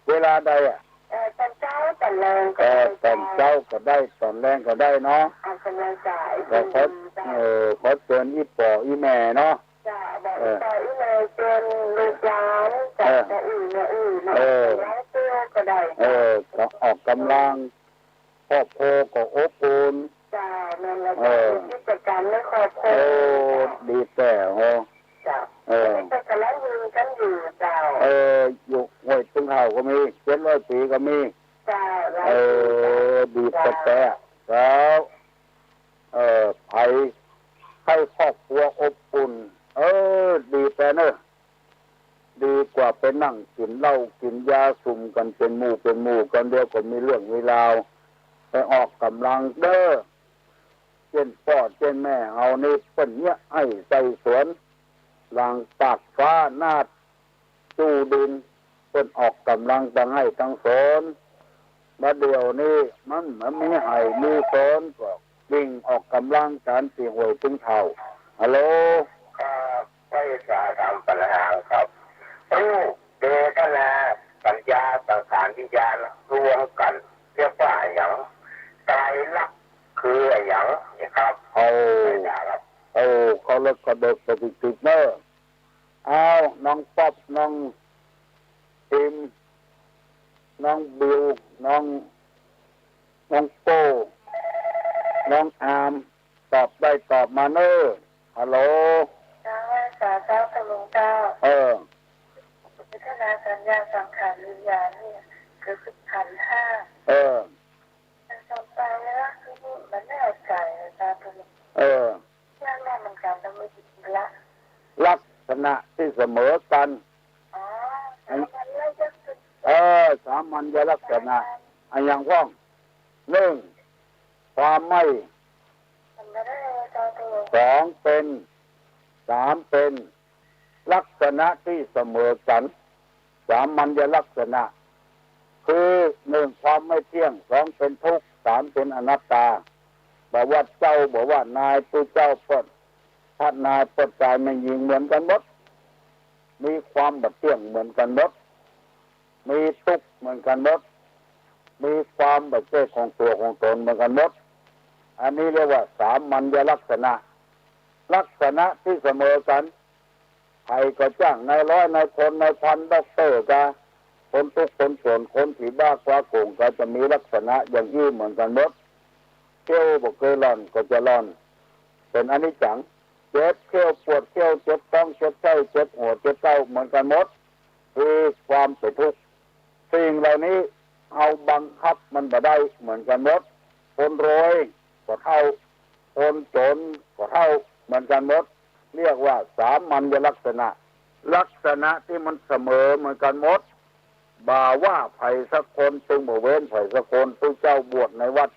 เวลาใดอะ เออ ต๋อนเจ๊าต๋อนแลงก็ได้ เออ ต๋อนเจ๊าก็ได้ ต๋อนแลงก็ได้เนาะ ออกกำลังกาย ก็ขอ ดีๆ เจ้า เออ ขอเจิญอี่ป้ออี่แม่เนาะ จ้ะ บอก เออ ต่ออีเมลเชิญลูกหลานจาก เออ จะอื่นเนี่ยอื่นมา เออ ย้ายตัวก็ได้ เออ ก็ออกกำลัง ครอบครัวก็อบอุ่น จ้ะ แม่นแล้ว เออ จ้ะ มีกิจกรรมในครอบครัว โอ้ ดีแต๊ โอ้ จ้ะ เออ แต่กำลังยิงกันอยู่เจ้า เออ อยู่ห้วยตึงเฒ่าก็มี เจ็ดร้อยสี่ก็มี จ้ะ หลาย เออ ปีจ้ะ ดีแต๊ จ้ะ แล้ว เออ ใผ ใผครอบครัวอบอุ่น เออ ดีแต๊เน่อ ดีกว่าไปนั่งกิ๋นเหล้ากิ๋นยาสุมกั๋นเป๋นหมู่เป๋นหมู่กั๋น เดี๋ยวก็มีเรื่องมีราว ไปออกกำลังเน่อ เจ้นป้อเจ้นแม่เฮานี่เปิ้นเยียะไฮ่ไส้สวน หลังปากฟ้านาด จู๊ดิน เปิ้นออกกำลังตังไฮ่ตังสวน บ่าเดี่ยวนี้มัน มันมีไฮ่มีสวน ก็วิ่งออกกำลังกั๋นตี้ห้วยตึงเฒ่า ฮัลโหล ครับ ไหว้สาธรรมปัญหาครับ รูป เวทนา สัญญา สังขาร วิญญาณ รวมกั๋น เรียกว่าอะหยัง ไตรลักษณ์คืออะหยังนี่ครับ เอา ไหว้สาครับ เอา เข้าเลิกก็เดิกไปติดๆเน่อ เอา น้องป๊อป น้องพิม น้องบิว น้อง น้องโป้ น้องอาม ตอบได้ตอบมาเน่อ ฮัลโหล เจ้า ไหว้สาเจ้าค่ะหลวงเจ้า เออ เวทนาสัญญาสังขารวิญญาณเนี่ย คือขันธ์ห้า เออ แต่ต่อไปแล้วคือมันไม่เอาใจอาจารย์ เออ เรื่องแรกมันกลายเป็นวิธีละ ลักษณะที่เสมอกั๋น อ๋อ สามัญลักษณะ เออ สามัญลักษณะ อะหยังพ่อง นึ่ง ความไม่ สองเป็น สามเป็น ลักษณะที่เสมอกั๋น สามัญลักษณะ คือ นึ่ง ความไม่เตี้ยง สอง เป็นทุกข์ สาม เป็นอนัตตา บ่ว่านเจ้า บ่ว่านาย ตุ๊เจ้าเปิ้น พระนายเปิ้น จายแม่ญิงเหมือนกั๋นหมด มีความบ่เตี้ยงเหมือนกั๋นหมด มีตุ๊กข์เหมือนกั๋นหมด มีความบ่ใจ้ของตั๋วของต๋นเหมือนกั๋นหมด อันนี้เรียกว่าสามัญลักษณะ ลักษณะที่เสมอกั๋น ใผก็จ้าง นายร้อย นายพล นายพัน ด็อกเตอร์กา คนตุ๊กข์คนจ๋น คนผีบ้าคว้าโก๋ง ก็จะมีลักษณะอย่างอี้เหมือนกั๋นหมด เตี้ยวบ่เกยหล่อนก็จะหล่อน เป๋นอนิจจัง เจ็บเขี้ยว ปวดเขี้ยว เจ็บต๊อง เจ็บไส้ เจ็บหัว เจ็บเก๊า เหมือนกั๋นหมด คือความเป๋นตุ๊กข์ สิ่งเหล่านี้เฮาบังคับมันบ่ได้เหมือนกั๋นหมด คนรวยก็เท่า คนจ๋นก็เท่าเหมือนกั๋นหมด เรียกว่าสามัญญลักษณะ ลักษณะตี้มันเสมอเหมือนกั๋นหมด บ่ว่าใผสักคน ตึงบ่เว้นใผสักคน ตุ๊เจ้าบวชในวัด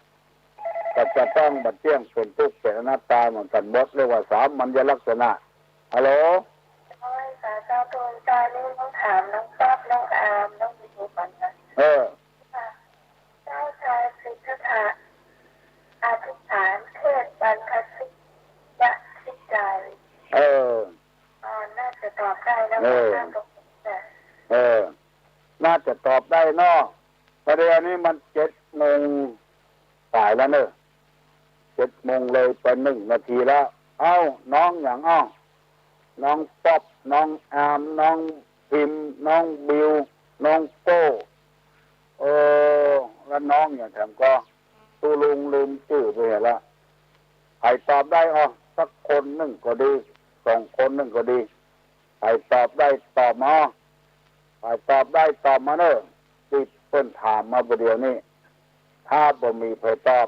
ก็จะต้องบ่เตี้ยง เป๋นตุ๊กข์ เป๋นอนัตตาเหมือนกั๋นหมด เรียกว่าสามัญญลักษณะ ฮัลโหล โอ้ย สาธุ ตอนนี้ต้องถามน้องป๊อป น้องอาร์ม น้องบิวก่อนนะ เออ เจ้าชายสิทธัตถะอธิษฐานเทพบรรพชิตยะทิจารี เออ อ๋อ น่าจะตอบได้นะ เออ น่าจะตอบได้ เออ น่าจะตอบได้เนาะ ประเดี๋ยวนี้มันเจ็ดโมงปลายแล้วเนอะ เจ็ดโมงเลยไปหนึ่งนาทีแล้ว เอ้า น้องหยัง เอ้า น้องป๊อป น้องอาร์ม น้องพิมพ์ น้องบิว น้องโก้ เออ แล้วน้องหยังแถมก็ ตุ๊ลุงลืมจื้อไปเหียละ ใผตอบได้ อ้อ สักคนนึ่งก็ดี สองคนนึ่งก็ดี ใผตอบได้ตอบมา ใผตอบได้ตอบมาเน่อ ตี้เปิ้นถามมาบ่าเดี่ยวนี้ ถ้าบ่มีใผตอบ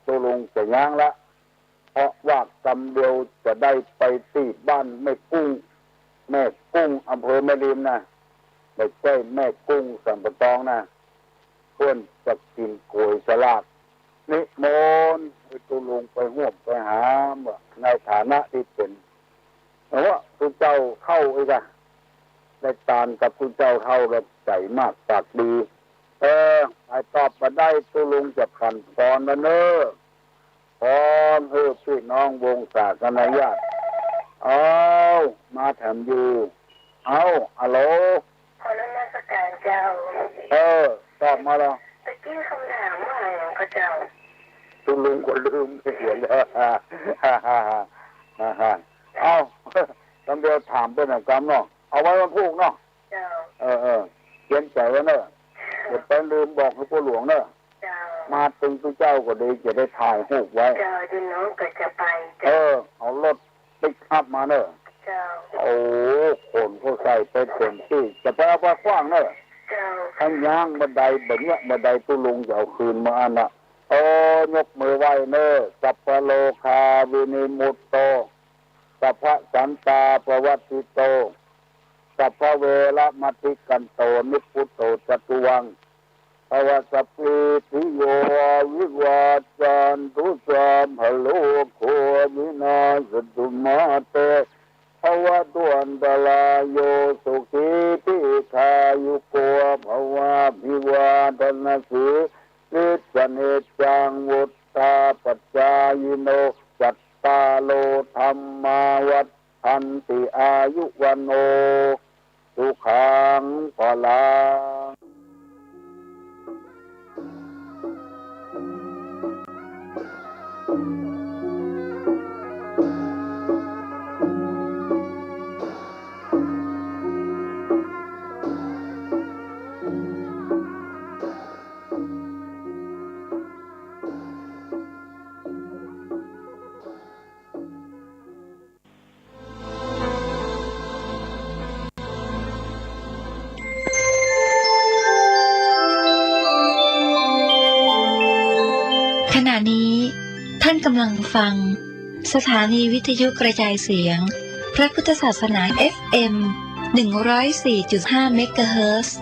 ตุ๊ลุงจะย้างละ เพราะว่ากำเดียวจะได้ไปตี้บ้านแม่กุ้ง แม่กุ้ง อำเภอแม่ริมนะ บ่ใจ้แม่กุ้งสันป่าตองนะ เปิ้นจะกิ๋นก๋วยสลาก นิมนต์ให้ตุ๊ลุงไปฮ่วมไปหา ว่าในฐานะตี้เป๋น แต่ว่าตุ๊เจ้าเฒ่าอีกอะ ได้ตานกับตุ๊เจ้าเฒ่าแล้วใจ๋มากปากดี เออ ใผตอบบ่ได้ตุ๊ลุงจะขันพรละเน่อ พรหื้อปี้น้องวงศาคณาญาติ เอ้า มาแถมอยู่ เอ้า ฮัลโหล ขอนมัสการเจ้า เออ ตอบมาละ ตะกี้คำถามว่าหยังก่อเจ้า ตุ๊ลุงก็ลืมไปเหียแล้ว เอ้า กำเดียวถามเปิ้นหน่อยกำเนาะ เอาไว้วันพูกเนาะ เจ้า เออ เออ เจียมใจ๋ไว้เน่อ เดี๋ยวไปลืมบอกหื้อป้อหลวงเน่อ เจ้า มาตึงตุ๊เจ้าก็ดี จะได้ถ่ายฮูปไว้ เจ้า เดี๋ยวน้องก็จะไป เจ้า เออ เอารถปิกอัพมาเน่อ เจ้า โอ้ ขนก็ใส่ไปเต๋มตี้ จะไปเอาไปขว้างเน่อ เจ้า ถ้าย้างบ่าใด บ่าเยียะบ่าใดตุ๊ลุงจะเอาคืนมาอั้นน่ะ โอ้ ยกมือไหว้เน่อ สัพพะโรคาวินิมุตโต สัพพะสันตาปวัตถิโต สัพพะเวระมัตถิกันโต นิพพุตโต จัตตุวัง ภะวะ สัพพีติโย วิวัชชันตุ สัพพะโรโค วินัสสะตุ มาเต ภะวัตวันตะราโย สุขี ทีฆายุโก ภะวะ อะภิวาทะนะสีลิสสะเนจจัง วุฑฒาปะจายิโน จัตตาโร ธัมมา วัฑฒันติ อายุ วัณโณ สุขัง พะลัง ขณะนี้ท่านกำลังฟังสถานีวิทยุกระจายเสียงพระพุทธศาสนา เอฟเอ็ม หนึ่งร้อยสี่จุดห้า เมกะเฮิรตซ์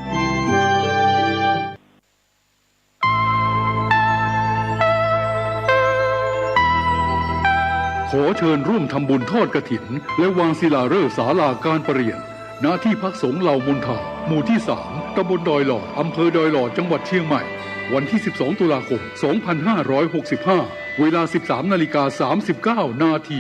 ขอเชิญร่วมทำบุญทอดกฐิน และวางศิลาฤกษ์ศาลาการประเรียน ณ ที่พักสงฆ์เหล่ามณฑา หมู่ที่สาม ตำบลดอยหลอด อำเภอดอยหลอด จังหวัดเชียงใหม่ วันที่สิบสอง ตุลาคม สองพันห้าร้อยหกสิบห้า เวลาสิบสามนาฬิกาสามสิบเก้านาที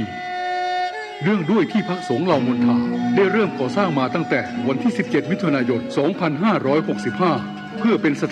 เนื่องด้วยที่พักสงฆ์เหล่ามณฑา ได้เริ่มก่อสร้างมาตั้งแต่วันที่สิบเจ็ด มิถุนายน สองพันห้าร้อยหกสิบห้า เพื่อเป็นสถาน